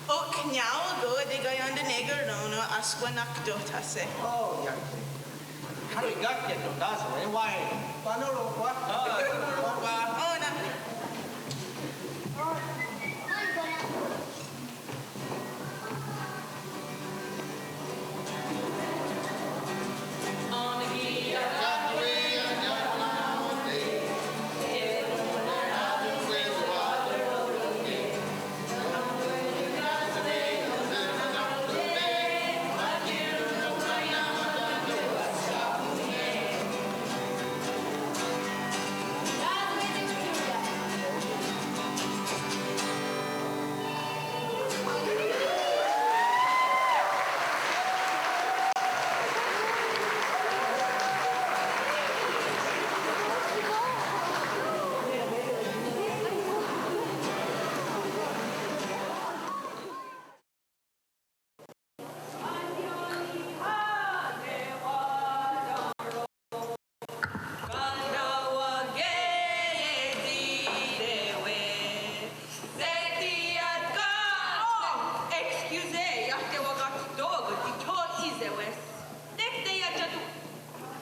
Oh, niá:wen, tekaién:te' ne karón:ha, áhsen wenhniserá:te'. Oh, yeah. Káti' káti' tóta' só:re' wáhi. Tánon' ropa. Ah, tánon' ropa. Oh, na. Excusez, iah tewakató:ken tho í:se's. Nek teiateron,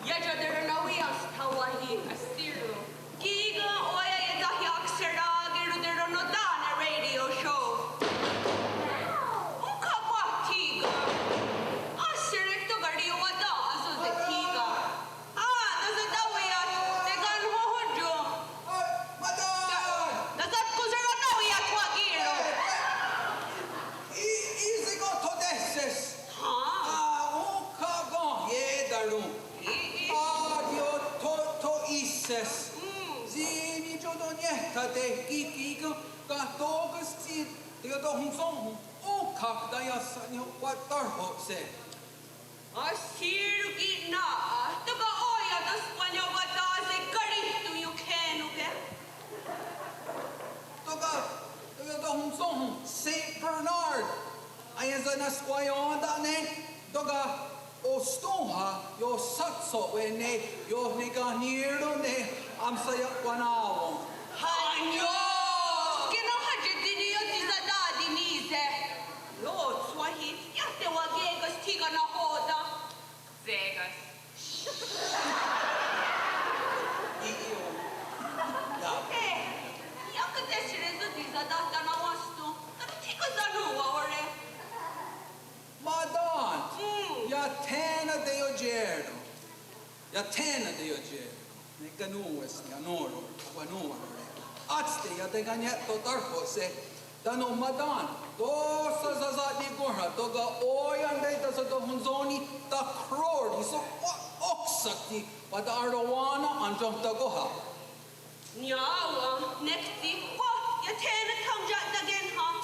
iah teiateron náwia tho wáhi. Astí:ron. Kí:ken ó:ia iah tho iah aksherá:ke roteronotá:ne' radio show. Ónhka kwah thí:ken. Áhsere' tóka' riowatén:'a sóse thí:ken. Ah, tánon táwia, tekanhónhontsho'. Ai, madam! Tánon kón:sera táwia, tho akì:ron'. Í:, í:se' ken tho te'shes. Hen. Ah, ónhka ken ié:taron'. Í:, í:. Ah, tho, tho, tho í:se's. Mm. Tsi ní:tsi tóka' niehtá:te' ki', ki' ken, ken tó:ken's tsi, tsi iotonhontsón:hon, ónhka ken taiáhse niiohkwatárho'se'. Astí:ron ki' ná:'a, tóka' ó:ia' tho skwánion watá:se' Karíhton ionkhé:nonhke'. Tóka', tóka' iotonhontsón:hon Saint Bernard. Aié:se' nahskwaién:ta'ne', tóka' ostón:ha ioshátshotwe'ne' iohnekanhní:ron' ne ahmsaia'kwaná:wen'. Hanió! Kenòn:ha tsi tsi niiotisatá:ti' ní:se'. Ló:tshwa tsi iah tewaké:ka's thí:ken nahò:ten'. Sé:ka's. Í:, í:. Tóka', iah kate'shere' iotisatá:ta' nahò:ten'. Tánon' thí:ken sanòn:wa ó:re'. Madam. Mm. Iah thé:nen teiotié:ren'. Iah thé:nen teiotié:ren'. Ne kanòn:we's, ne kanòn:we's, kanòn:we's. Átste iah tekaniehtotarhóse'. Tánon' madam, tóhsa sasa'nikónhrhen' tóka' ó:ia' ne tasatonhontsó:ni takró:ri, so, o, óksa'k tsi wata'aró:wane' entiohtà:kon. Niá:wen, nek tsi, kwah, iah thé:nen thaontia'takéhnha'.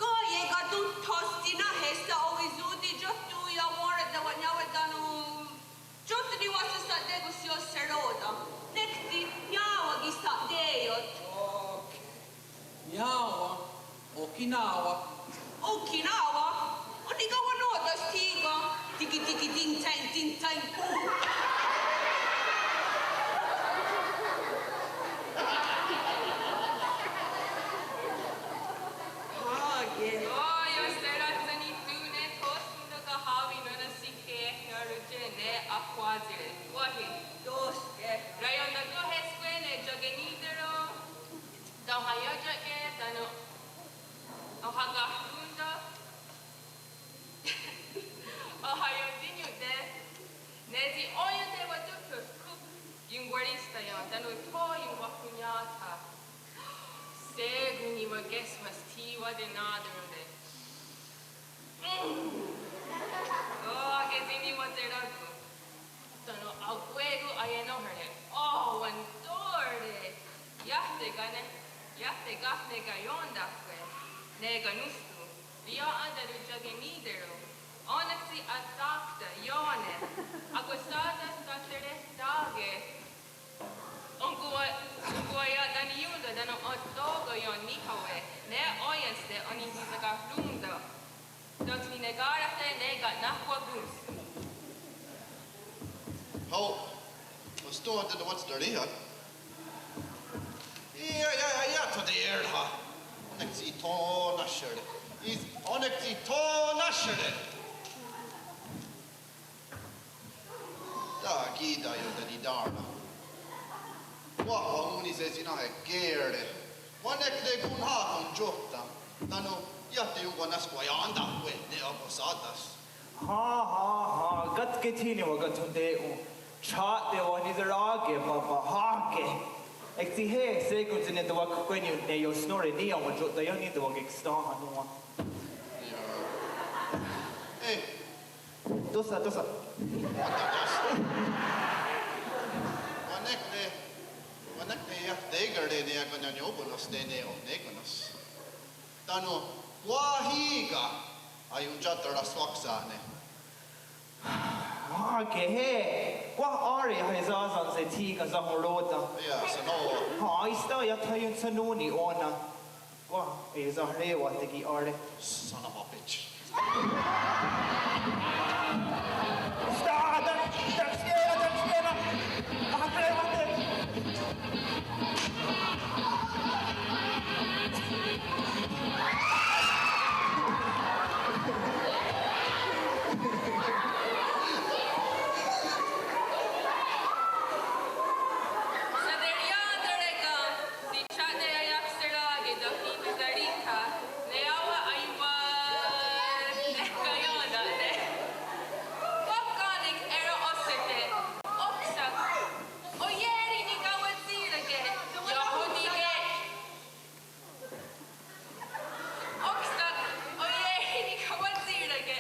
Ká:ien katonhtó:s tsi náhes sa'owísonte' tsi iohtò:ten' wá:re' tewenniá:we' tánon' tsi iohtò:ten' niwáhsen sha'té:kon iohserò:ten'. Nek tsi, niá:wen ki' sha'té:iot. Okay. Niá:wen, Okinawa. Okinawa? Onikawennò:ten's thí:ken. Tiki tiki ting tang ting tang boom. Á:ke. Ó, iohseráhtha' nitò:ne, thó:ton tóka' há:wi nó:nen shikhè:ne arotié:ren' ne akhwá:tsire'. Wáhi. Tóhske. Raién:ta'kèn' tóhes kwé:ne, tsi akení:teron'. Tánon' haié:teke', tánon' oháka' Keswasthiwatenaterón:te. Ó:, ke tsi niwatserákon. Tánon akwé:kon aienóhare. Ó:, wentore. Iah tekané, iah tekahne kaión:tahkwe ne kanónhskon. Rí:'a enterontsakení:teron. Ó:nenk tsi athakta ió:ne. Akwésata saterehtá:ke. Onkwa, onkwa ia'taniión:te tánon othó:ka ioníhawe ne ó:inste onihnisakahrón:ta. Tóka' tsi nikaráhte ne ka' nahkwakhón:se. Hao', ostòn:ha tewatstarí:ha. Ia, ia, ia, ia, tho teierha. Ó:nenk tsi ethò:ne nahsiá:re. Is, ó:nenk tsi ethò:ne nahsiá:re. Takí:ta iontenitá:ra. Kwah wahón:nise' tsi nahekè:re'. Wa'nékte konhá:kon tióhta. Tánon iah teionkwanahskwaién:tahkwe ne akohsá:tens. Ha, ha, ha, kátke thí:ni wakathonté:'on. Tsá:ta wahniserá:ke, papa, há:ke. Ek tsi hé:'e, shé:kon tsi ne tewakhkwénion ne iosnó:re ní:ioht wa'thió'ten iah ní:ioht tewakeksténha nón:wa. Eh. Tóhsa, tóhsa. Wa'nékte, wa'nékte iah teké:re' ne akonnión:konohste' ne ohné:kanos. Tánon kwah í:ken aiontsaterahswáksen ne. Há:ke hé:'e, kwah á:re aiesá:sens thí:ken sahonró:ten. Iah, són:ha. Há:, ista iah thaiontshennón:ni ó:nen. Kwah, eh, sahrè:wa tekiá:re. Son of a bitch. Sta, ta, ta, ta, ta, ta, ta, ta, Saterièn:tare ken tsi tsá:ta aiahserá:ke tánon' ne sarí:tha ne awa' aiwa'nehkaién:ta'te'. Kwah ká:nen' è:rehn' óhsete'. Óksa. Oié:ri nikawatsì:rake. Iah ó:nen' nike Ókstsa, oié:ri nikawatsì:rake.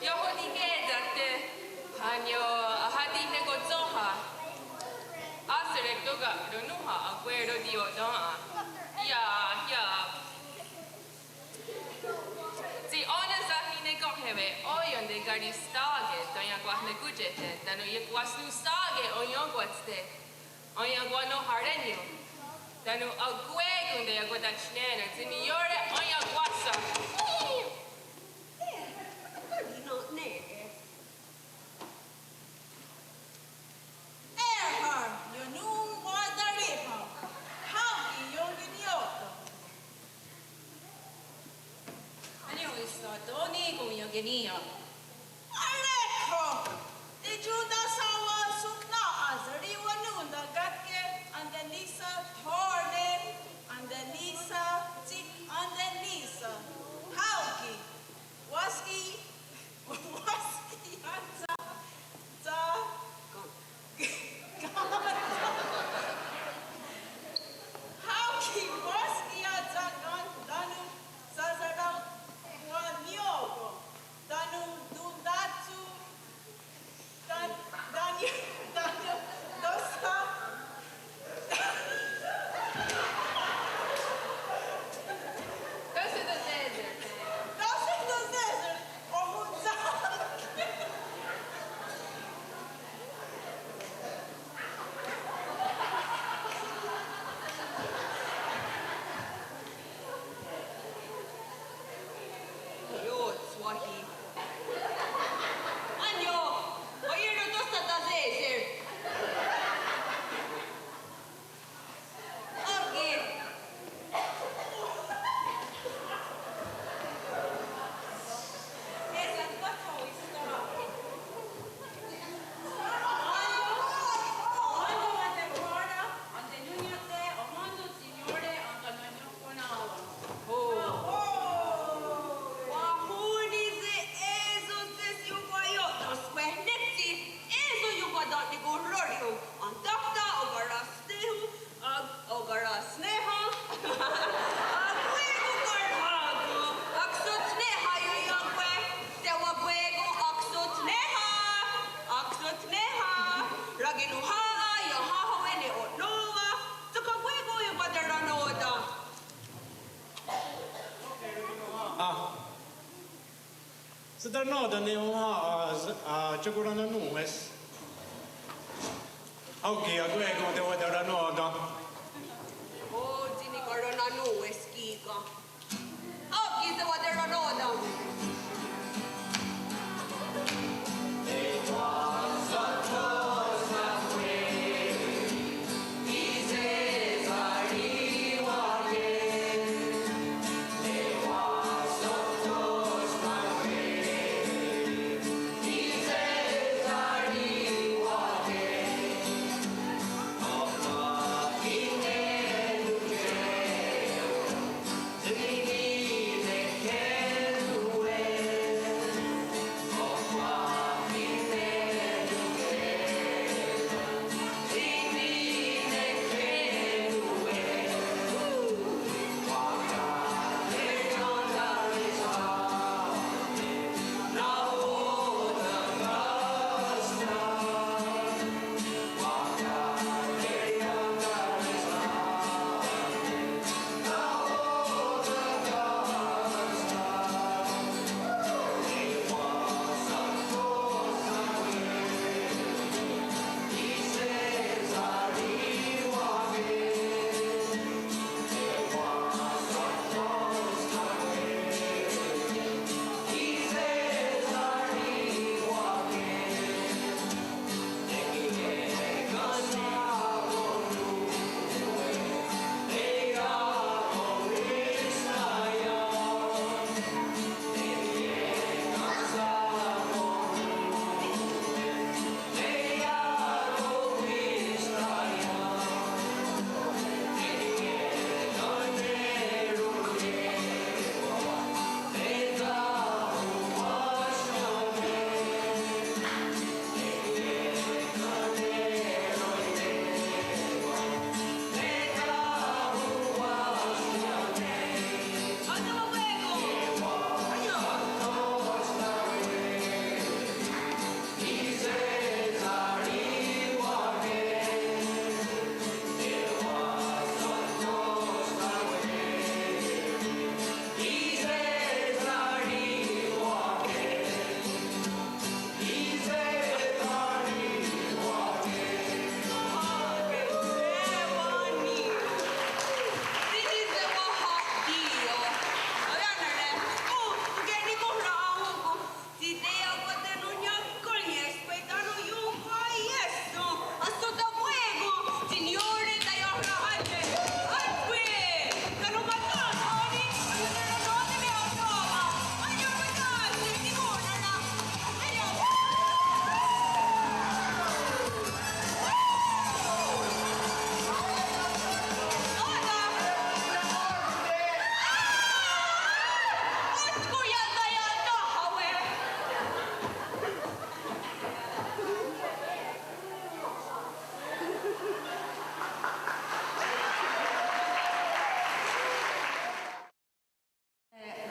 Iah ó:nen' nike tsá:ta. Hánio, ahati'ne' kotsónha. Áhsere' tóka' ronónha akwé:kon tió'ten. Iah, iah. Tsi ó:nen sahinekénhsewe' ó:nen' tekaristá:ke, tó:nen' kwah nahkón:tie'te', tánon' iekwasnonhsá:ke ó:nen' kwah tsi te ó:nen' kwah nonharènion. Tánon' akwé:kon teiakwatatshné:nen' tsi niió:re ó:nen' kwáhsa. É:ha iononwatarí:ha, háo ki' ionkeniió'ten. Hánio, ista tó:ni' ken' ionkeniió'ten. Aréhko, teiotahsá:wens ó:nen' nà:'a serihwanón:ten' kátke, entení:se' thó:ne', entení:se' tsi, entení:se'. Háo ki'. Saternò:ten ne onhà:'a, a, Tiokonranonòn:we's. Ó:nen ki' akwé:kon tewaterennò:ten. Ó:, tsi nikarononòn:we's kí:ken. Ó:nen ki' tewaterennò:ten.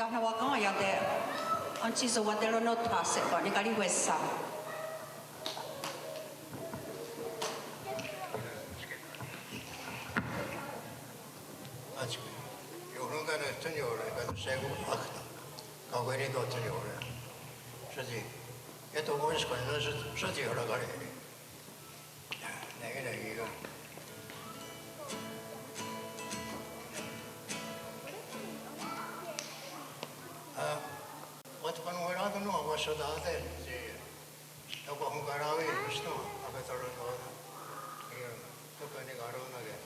Kahnawakèn:'a ia'te' entsi'sewaterennó:tha's, pa' nikarihwésha. Iorón:kare' Tónio ré, ka' shé:kon ákta. Kakwé:ri to Tónio ré. Sótsi. Eto' wísk ká:ti' sótsi iorakarè:ne'. Nè:'e kí:ken. Ah, wa'tkonwará:ton' nòn:wa wahsohtá:te', tsi, ionkwahonkarawi' wísto, akaterennó:ten'. Tóka' nikarón:nake'.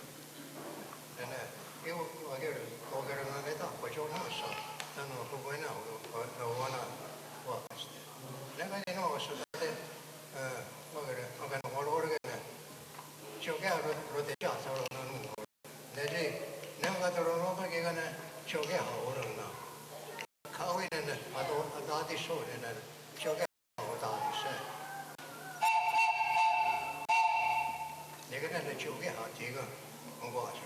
Nè:'e, wákere', wákere' nè:'e tánon, kwah tsi nòn:wa, tánon, kwah nòn:wa, kwah nòn:wa, kwah, este. Nè:'e ká:ti' nòn:wa wahsohtá:te', eh, wákere', aunque nòn:wa roró:roke', tsi iokéha ro-, rotetsia'taron nòn:wa. Nè:'e tsi, nè:'e akaterennó:ten' kí:ken ne, tsi iokéha orén:na. Khá:wi nè:'e, ato, atá:tishon nè:'e, tsi iokéha otá:tise'. Nè:'e kí:ken ne tsi iokéha thí:ken, enkwá:sere'.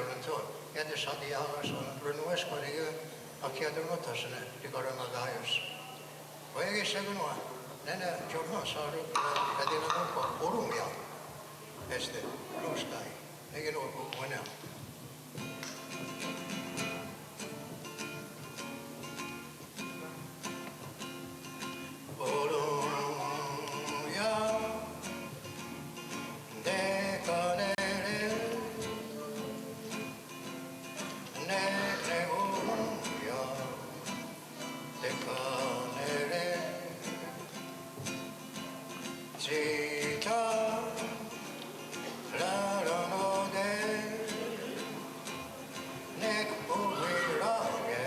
Ronthon. Iah tesateriiá:kenske ronon'wéskwar ne kí:ken, akhiaterón:tahse ne tikarenná:kaie's. Wáhi ki' shakohwa, nè:ne tiohrhonsá:ron, katinahónhkhwa Oron'ya. Este, Blue Sky. Nè:'e ki' nòn:wa wenhniserá:ke. Oron'ya, tekanére, nè:ne Oron'ya, tekanére. Tsi tha raronó:te nek ohwirà:ke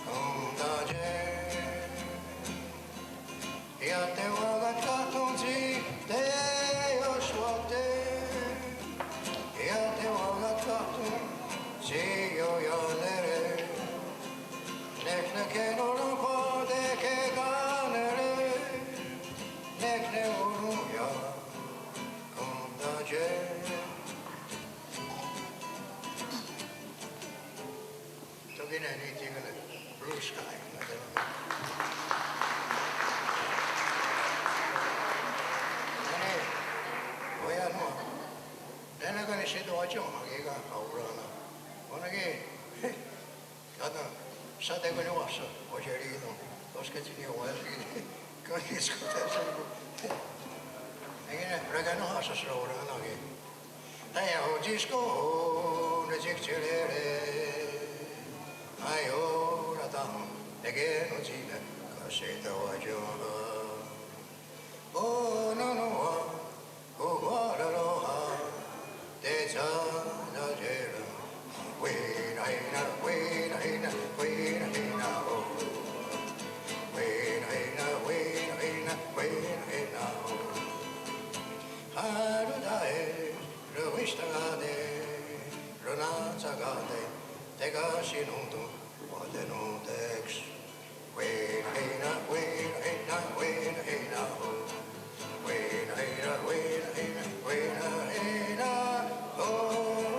kontátie. Iah tewakatkahtón:tsi teioswà:te. Iah tewakatkahtón:tsi ioiánere. Nek nahò:ten orónhkhwa tekeká:nere. Nek ne Oron'ya kontátie. Tó: ki' ne ní: Blue Sky. Nè:ne, wáhi nòn:wa, nè:ne ká:ti' shé:kon wákien kí:ken aorèn:na. Ó:nen ki' Tánon, sha'tékeni wáhsen, otsi'rì:ton, tó:kenske tsi ní:ioht wáhi, ká:ti' skó:ta shé:kon. Nè:'e ki' ne rakenón:hahse raorén:nake. Taiahotsísko ne tsikhtsi'rere. Aió:ra tánon, tekenontsì:ne, kashe'tawákien. Onón:wa konwararó:ha, tetsatatié:ra. Wí:na, hí:na, wí:na, hí:na, wí:na, hí:na, oh. Wí:na, hí:na, wí:na, hí:na, wí:na, hí:na, oh. Harón:ta'e, ronwístakarate, ronatshakarate, tekashinón:ton, wa'tenón:teks. Wí:na, hí:na, wí:na, hí:na, wí:na, hí:na, oh. Wí:na, hí:na, wí:na, hí:na, wí:na, hí:na, oh.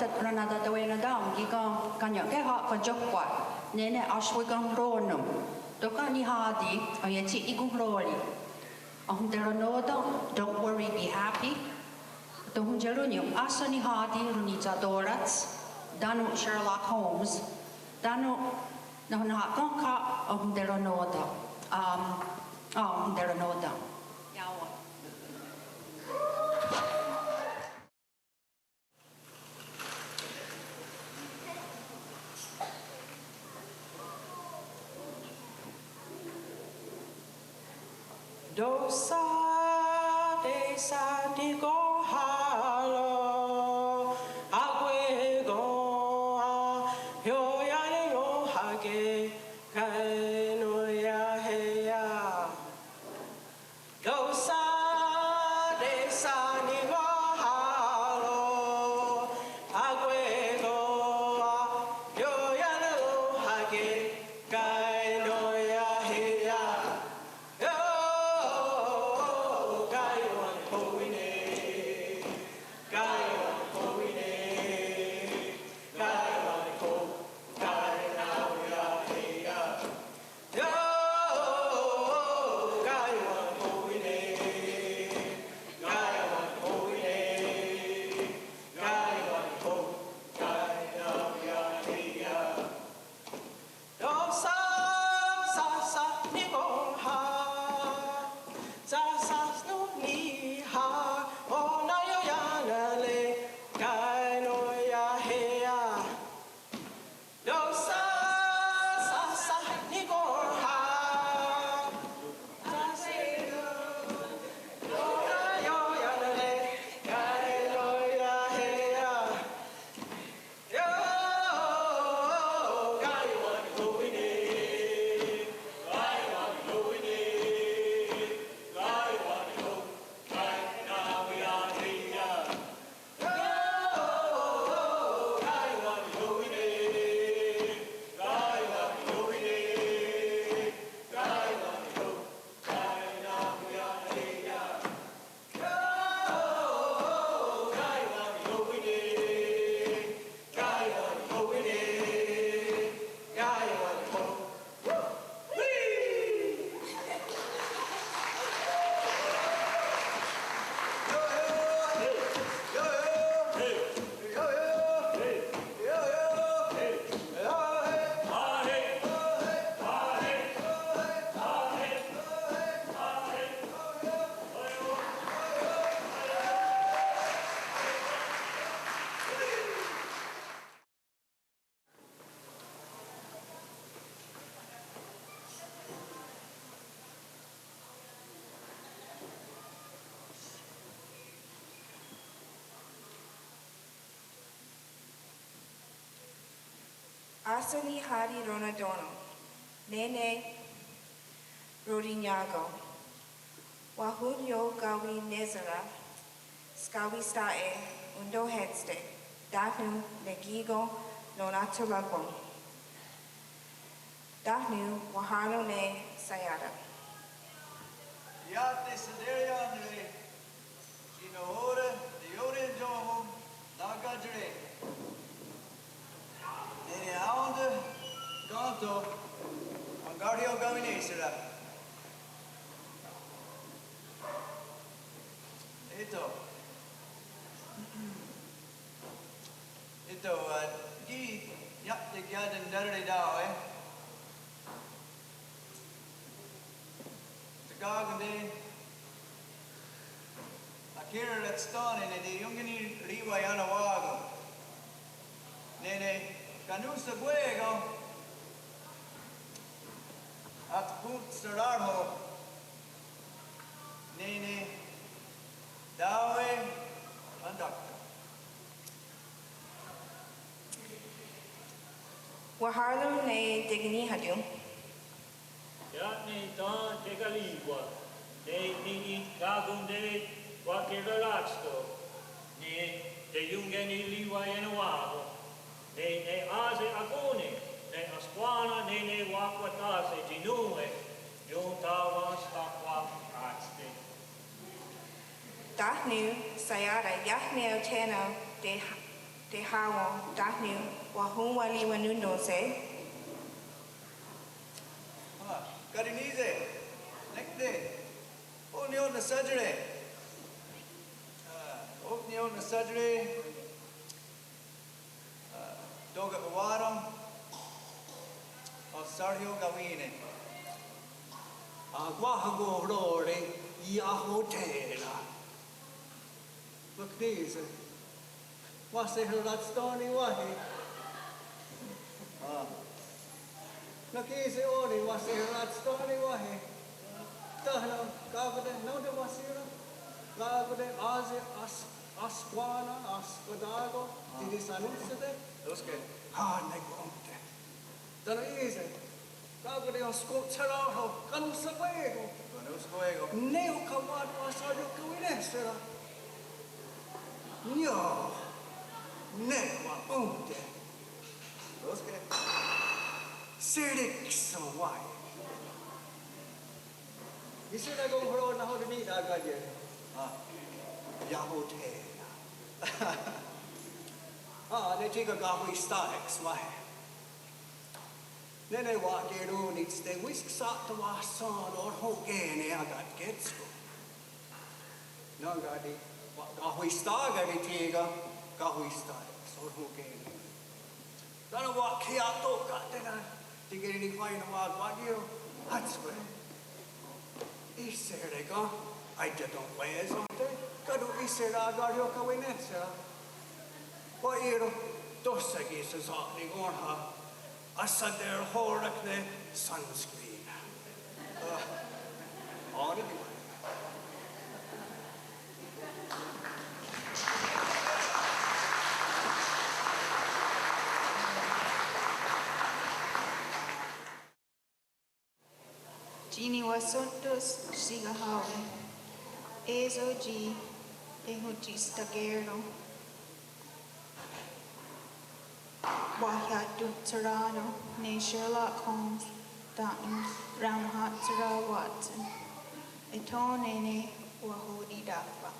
Ronatatewennatá:wen ki' ken, ken nia'kéha ken tióhkwa, nè:ne áhskwek ken ró:non. Tóka' nihá:ti, oietshì:ti konhró:ri. Ahonterenò:ten, don't worry, be happy. Tonhwentsherónnion, áhsen nihá:ti ronitsatò:rats, tánon Sherlock Holmes, tánon nahò:ten ken, ahonterenò:ten. Um, ahonterenò:ten. Iá:wen. Tóhsa, téhsa nikónhrha, akwé:kon, ioiánere ónhake, kainó:re iahè:ya. Tóhsa, téhsa nikónhrha, akwé:kon, ioiánere ónhake, kainó:re iahè:ya. Tóhsa, sáhsa nikónhrha, sáhsa nón: ní:i, ó:nen ioiánere, kainó:re iahè:ya. Tóhsa, sáhsa nikónhrha, sáhsa nón: ní:i, ó:nen ioiánere, kainó:re iahè:ya. Áhsen nihá:ti ronatennó:ten, nè:ne rotin'ià:ken. Wahonyo'kawinéhsera skawistà:'e ontohétste', tánon ne kí:ken nona'tshwarákwen. Tánon wahèn:ron' ne Saiá:ta. Iah tesaterièn:tare' tsi nahò:ten teiotera'nón:we' takatié:ren'. Nè:ne aón:ton kén:ton enkarhio'kawinéhsera. É:tho. É:tho, ah, ki' nia'tekiatentá:re' tá:we'. Tká:konte' akì:raratstèn:'a ne teionkenirihwaién:nawa'kon. Nè:ne kanonhsakwé:kon atkonhserárho'. Nè:ne tá:we' entákta. Wahèn:ron' ne tekeníhaton. Iah ne tén: tekarì:wa ne ni'niká:konte' wa'kerarátston ne teionkenirihwaién:nawa'kon. Nè:ne á:se akónne' ne ahskwá:nen nè:ne wahkwatà:se tsi nón:we iontawahstahwákste'. Tánon' Saiá:ta iah ne othè:ne te Tehá:won tánon' wahonwaliwanón:tonhse'. Ah, ká:ti' ní:se', nek ne, oh niió:re nahsá:tire'. Ah, oh niió:re nahsá:tire'. Ah, tóka' wawá:ton. Oh Sergio Kawine. Ah, kwah akonhró:ri' iahoté:ra'. Nok ní:se'. Wahsehrara'tstó:ni wáhi. Ah. Nok ní:se' ó:ni wahsehrara'tstó:ni wáhi. Tánon' ká:kate' nón:we wahsì:ron'. Ká:kate' á:se' as-, askwá:nen, askwatá:ko', ah, tsi nisanónhsote'. Tó:ske'. Ah, ne kón:te'. Tánon' í:se'. Ká:kate' askwatsherá:ro', kanonhsakwé:kon. Kanonhsakwé:kon. Ne onkawá:ton' Sergio Kawinehsera'. Nió:, ne wa'ón:te'. Tó:ske'. Shé:kon wáhi. Í:se' akonhró:ri' nahò:ten' ni'takátie'. Ah, iahoté:ra'. Ah, ne tsi ken kahwistá:iks wáhi. Nè:ne wa'kerón:nitste' wísk sa'tewahsén:ton ohrhon'kè:ne akatkétsko'. Nón:we ká:ti' wa'kahwistá:kehre' tsi ken kahwistá:iks ohrhon'kè:ne. Tánon' wa'khiia'tó:ka'te' ne tsi ken nihwaién:na wa'kè:ron', hátskwe'. Í:sehre' ken aiaton'kwè:shonte', ká:ti' í:sehre' Sergio Kawinehsera'. Wa'ì:ron', tóhsa ki' sesa'nikónhrha, ahsaterhó:rek ne sunscreen. Ah, ó:nen ki' wáhi. Tsi niwahsón:tonhs tsi kahá:wi', é:so tsi tehontsistakè:ron'. Wahiatonhserá:nen' ne Sherlock Holmes tánon' Raonhahsera' Watson. Ethò:ne ne wahonnitáhpa'.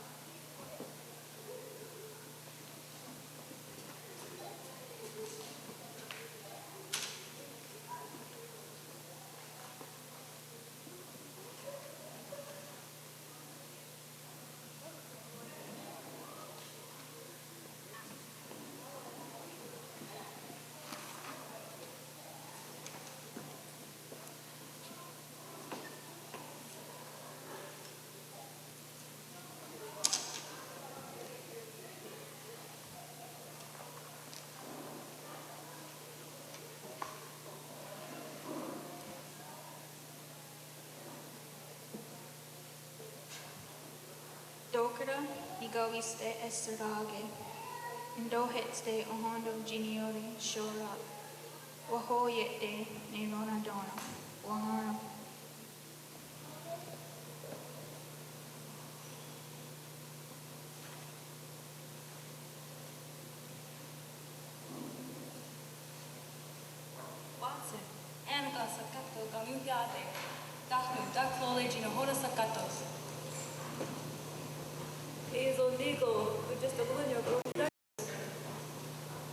Tóka' nikawíste' e'será:ke'. Entónhste' ohén:ton tsi niió:re shió:ra'. Wahó:iehte' ne ronatén:ro'. Wahèn:ron'. Watson, è:neken sakató:s kanonhiá:te'. Tánon' takló:re tsi nahò:ten' sakató:s. É:so ní:kon, just a little.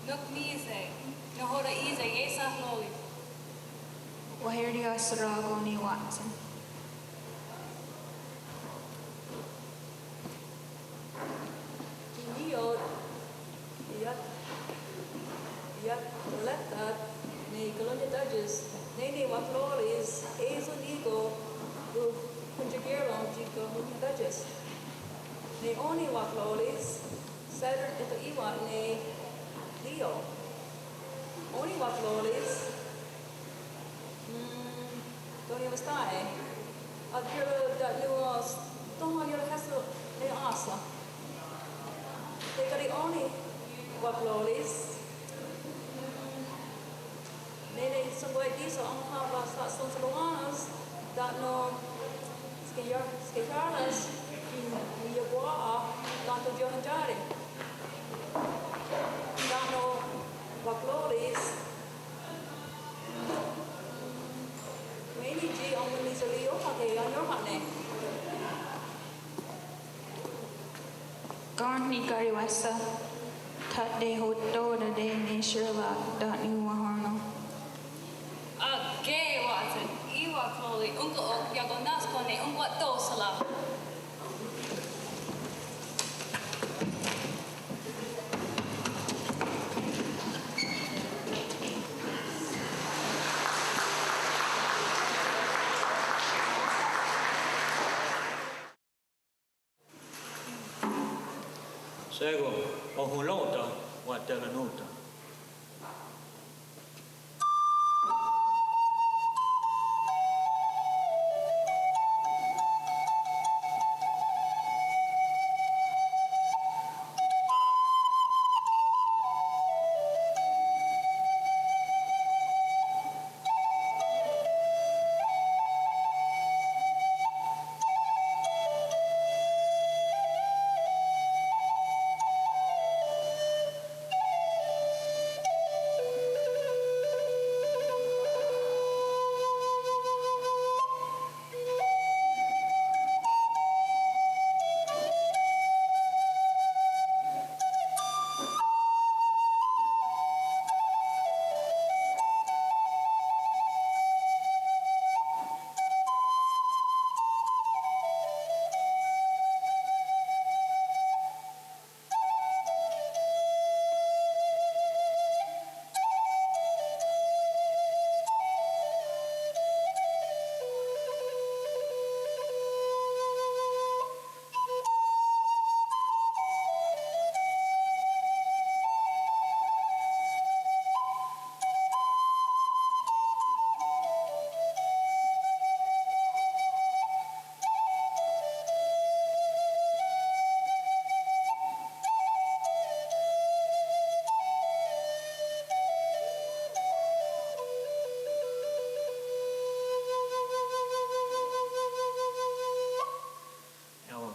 Nok ní:se', nahò:ten' í:se' iehsakló:ri'. Waheriia'será:ko' ne Watson. Tsi niió:re, iah, iah, Iolanthe ne Colonia Duchess, nè:ne wakló:ris, é:so ní:kon, oh, kontikié:ron tsi Colonia Duchess. Ne ó:ni wakló:ris, Saturn Etoiwa ne Leo. Ó:ni wakló:ris, mm, Tony Vestae. Akerò tánon' tóhsa niió:re hé:so ne áhsen. Tóka' ó:ni wakló:ris. Nè:ne Shonkwaia'tíson, aonhà:'a Sa'shonsharo'wá:nas, tánon' Skehià-, Skehià:ra's, Niiohkwà:'a, tánon' Tionhatià:ri. Tánon' wakló:ris. Wé:ne tsi aonweniserihó:hake' eniónha'ne'. Ken nikarì:wese'. Tatehotó:tate ne Sherlock tánon wahèn:ron': Aké Watson, í:wa Chloe, ónhka ok iakona'skèn:'a ne onkwa'tó:sela. Shé:kon, ohonrón:ten wa'teranón:ten.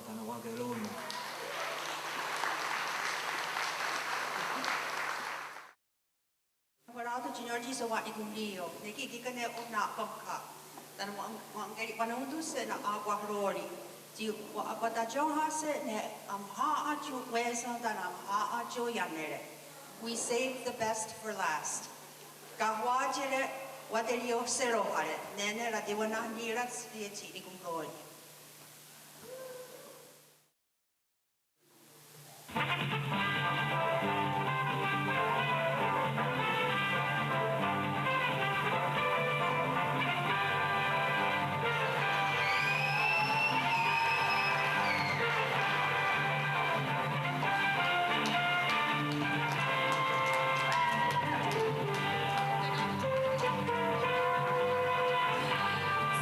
Tánon' wa'kè:ron'. Wahrá:ton' tsi niió:re tsi sewaní:kon Rio, ne kí:ken ne ona'kónhkha. Tánon' wa'kè:ron' wa'nontónhse' na'akwahró:ri. Tsi wa'akwatátienhahse' ne aonhà:'a tsi wenhniserá:te' tánon' aonhà:'a tsi iánere'. We saved the best for last. Kahwá:tsire' Wateriiohseróhare', nè:ne ratiwenna'ní:rats ietsi'nikonhró:ri.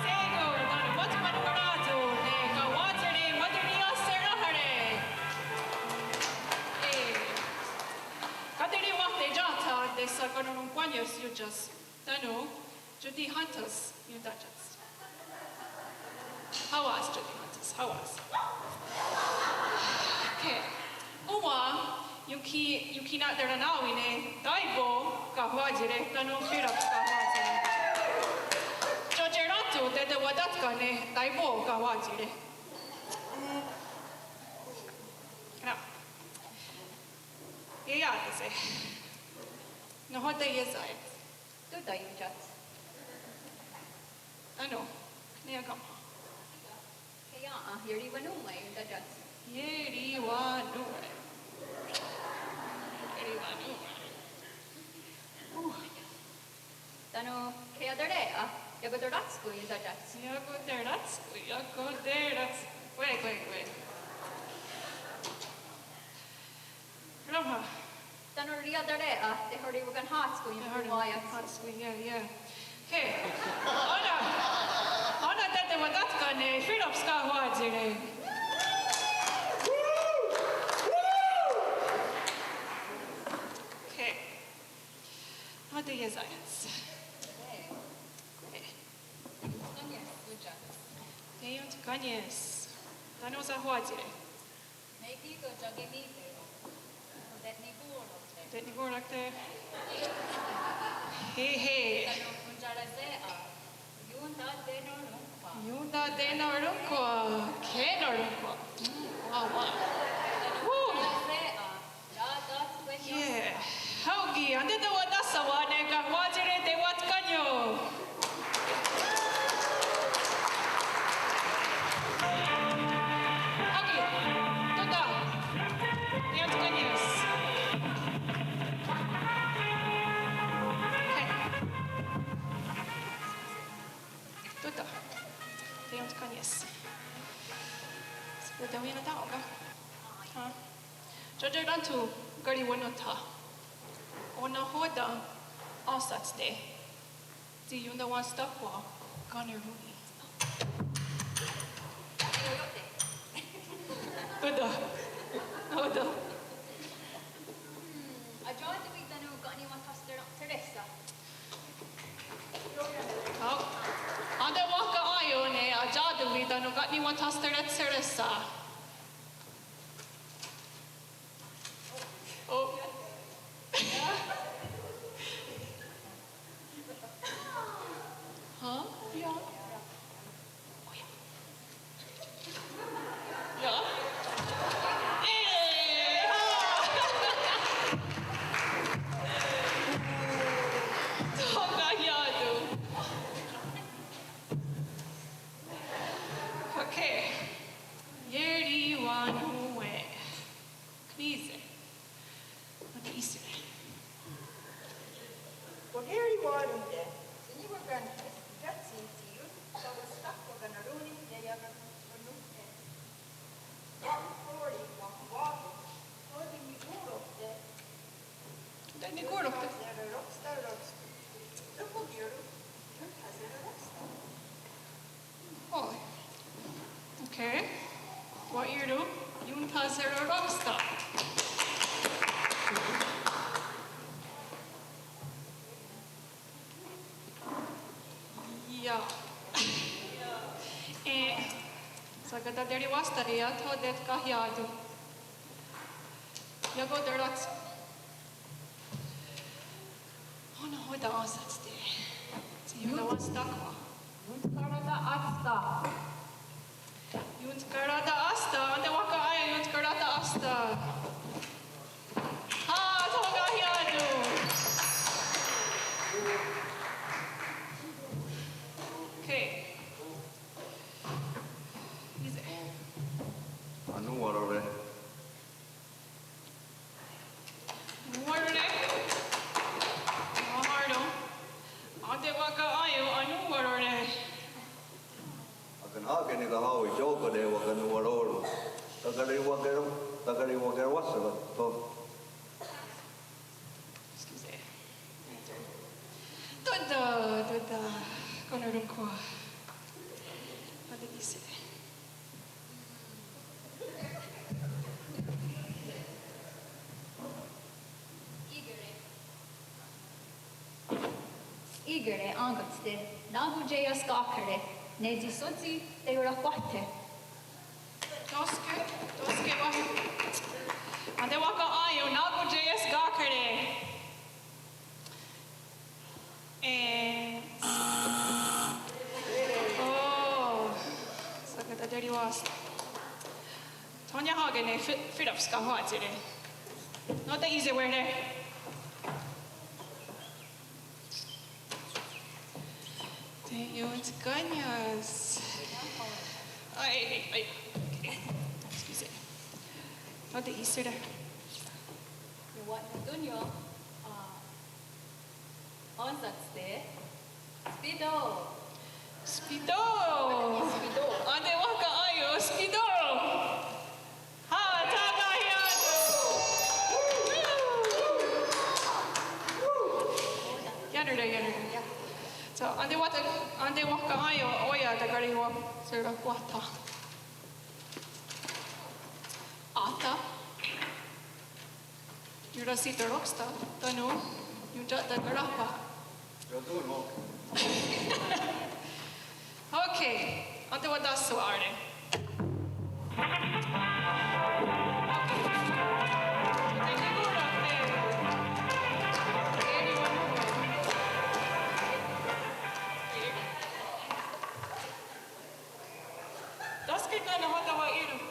Shé:kon, tánon' wa'tkohserò:ten ne Kahwá:tsire' Wateriiohseróhare'. Katerihwa'teién:tha tesakararonhkwánios ióntyas tánon' tiotihén:tens iontátiats. Hawá:s tiotihén:tens, hawá:s. Okay. Òn:wa ionkhi-, ionkhina'terenná:wi ne Taipo Kahwá:tsire' tánon' Fí:raps Kahwá:tsire'. Tiotihén:tens tetewatákha ne Taipo Kahwá:tsire'. Ieià:tese'. Nahò:ten iesá:iats? Tóta iontátiats. Tánon' ne akaónha. Keièn:'a ierihwanón:we iontátiats. Ierihwanón:we. Ierihwanón:we. Tánon' keia'taré:ha iakoterátskwi iontátiats. Iakoterátskwi, iakoterátskwi. Wait, wait, wait. Rón:ha. Tánon' riataré:ha tehoriwakenhátskwi ionkonhwá:iats. Tehoriwakenhátskwi, yeah, yeah. Okay. Ó:nen, ó:nen tetewatákha ne Fí:raps Kahwá:tsire'. Okay. Nahò:ten iesá:iats? Teién:tkení:ne's. Tánon' Kahwá:tsire'. Ne kí:ken ia'ke'ní:te'. Te'nikonhrókte'. Te'nikonhrókte'. Hé, hé. Tánon' ontiará:se'. Ionta'tenón:ronkwa. Ionta'tenón:ronkwa. Kenón:ronkwa. Mm, wow, wow. Woo. Ontiará:se'. Hao' ki' entén:ton wa'tahsá:wen' ne Kahwá:tsire Tewatkanió:'a. Hao' ki', tóta, teiontkánies. Tóta, teiontkánies. Tóta, wí:ken nahò:ten? Há, ioiáneraton karihwennótha. Ó:nen nahò:ten ensátste' tsi iontawenstáhkhwa' kanorón:ni? Tóta, tóta. Ayá:tawi' tánon' ken' niwenthahserá:tha' tsi seréhsa. Hao'. Enwá:ken' aió:re' ne ayá:tawi' tánon' ken' niwenthahserá:tha' tsi seréhsa. Oh. Há? Iá:ta. Iá:ta. É:ha. Tóka' iá:tawi'. Okay. Ié:ri wa'nón:we'. Kní:se'. Wa'kí:sere'. Wa'kè:ri' wa'rón:te', tsi niwá:ken' Káti' tsi iontawenstáhkhwa' kanorón:ni ne iakononhró:ten'. Wa'kè:ri' wa'wá:ton', tó:ti nikòn:ro'te'. Tó:ti nikòn:ro'te'. Tó:ti nikòn:ro'te'. Oh. Okay. Wa'ì:ron', iontahseró:ra'sta'. Iá:ta. Eh, shakateriwáhstha' iah tho tetkaià:ta. Iakoterà:tse'. Ó:nen nahò:ten ensátste' tsi iontawenstáhkhwa'? Iontkará:ta áhsta. Iontkará:ta áhsta. Enwá:ken' aió:re' iontkará:ta áhsta. Há, tóka' iá:tawi'. Okay. Í:se'. Anòn:warore'. Anòn:warore'. Wahèn:ron'. Enwá:ken' aió:re', anòn:warore'. Akenhà:ke' ne kahá:wi' ió:kware' wakanòn:warore'. Takarihwake', takarihwake'wáhsera' tho. Excuse. Tóta, tóta, kanorónhkhwa'. Wa'kí:sere'. Í:kehre'. Í:kehre' enkátste' nahò:ten iaskà:kere' ne tsi sótsi teiorakwáhte'. Tó:ske, tó:ske wáhi. Enwá:ken' aió:re' nahò:ten iaskà:kere'. Eh. Oh. Shakateriwáhstha'. Tho niahà:ke' ne Fi-, Firaps Kahwá:tsire. Nahò:ten í:sewere'. Teiontkánies. Ai, ai, ai. Excuse. Nahò:ten í:sere'. Iowahnón:ton' iah, ah, ensátste'. Spidol. Spidol. Spidol. Enwá:ken' aió:re' spidol. Há, tóka' iá:tawi'. Iá:nere', iá:nere'. So, enwá:ken', enwá:ken' aió:re' ó:ia' takarihwaseráhkwata'. Áhta. Iontahseró:ra'sta' tánon' ionta'takaráhkwa'. Iontahseró:ra'. Okay, enwá:ken' wa'tahsá:wen'. Tó:ske ken' nahò:ten wa'ì:ron'.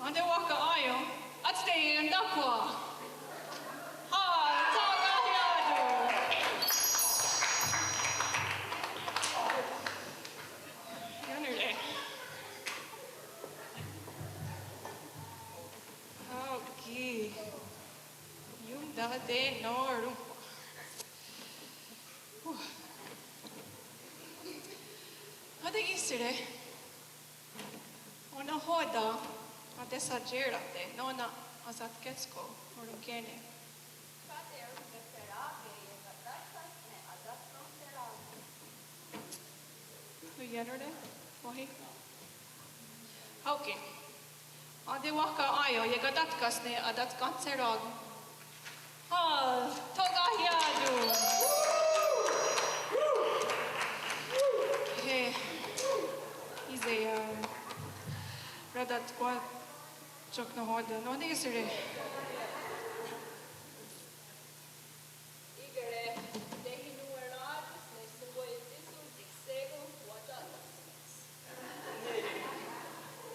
Entewakahén:ion, átste ientákhwa. Há, tóka' hiá:ton. Ién:nere. Há, ok. Iontá:te' nòn:ron. Há, tsi í:sehre'. Ó:nen nahò:ten, átste saié:rate' nó:nen ahsatkéhsko' oron'kè:ne'. Iontá:te', wáhi. Ok. Entewakahén:ion, iekatátke's ne atatkenhserá:kon. Há, tóka' hiá:ton. Hé, í:se' iah ratatkwá:ton nahò:ten, nón: tsi í:sehre'. Í:kehre' tehinonhwerá:tons ne Shonkwaitíson Tsikse'kon Wata'tónhsonos.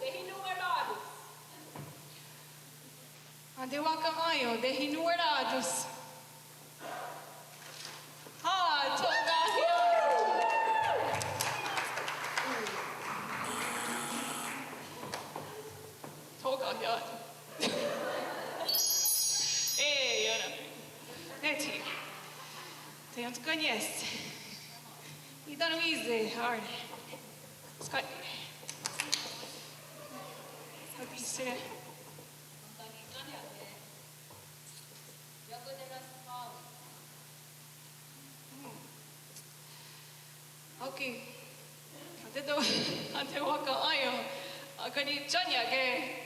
Tehinonhwerá:tons. Entewakahén:ion, tehinonhwerá:tons. Há, tóka' hiá:ton. Tóka' hiá:ton. Eh, ién:nare. Nè:'e tsi. Teiontkonnié:se'. Í: tánon' í:se' á:re'. Skátne. Nón: tsi í:sehre'. Ok. Entewakahén:ion, akonitshén:iake'.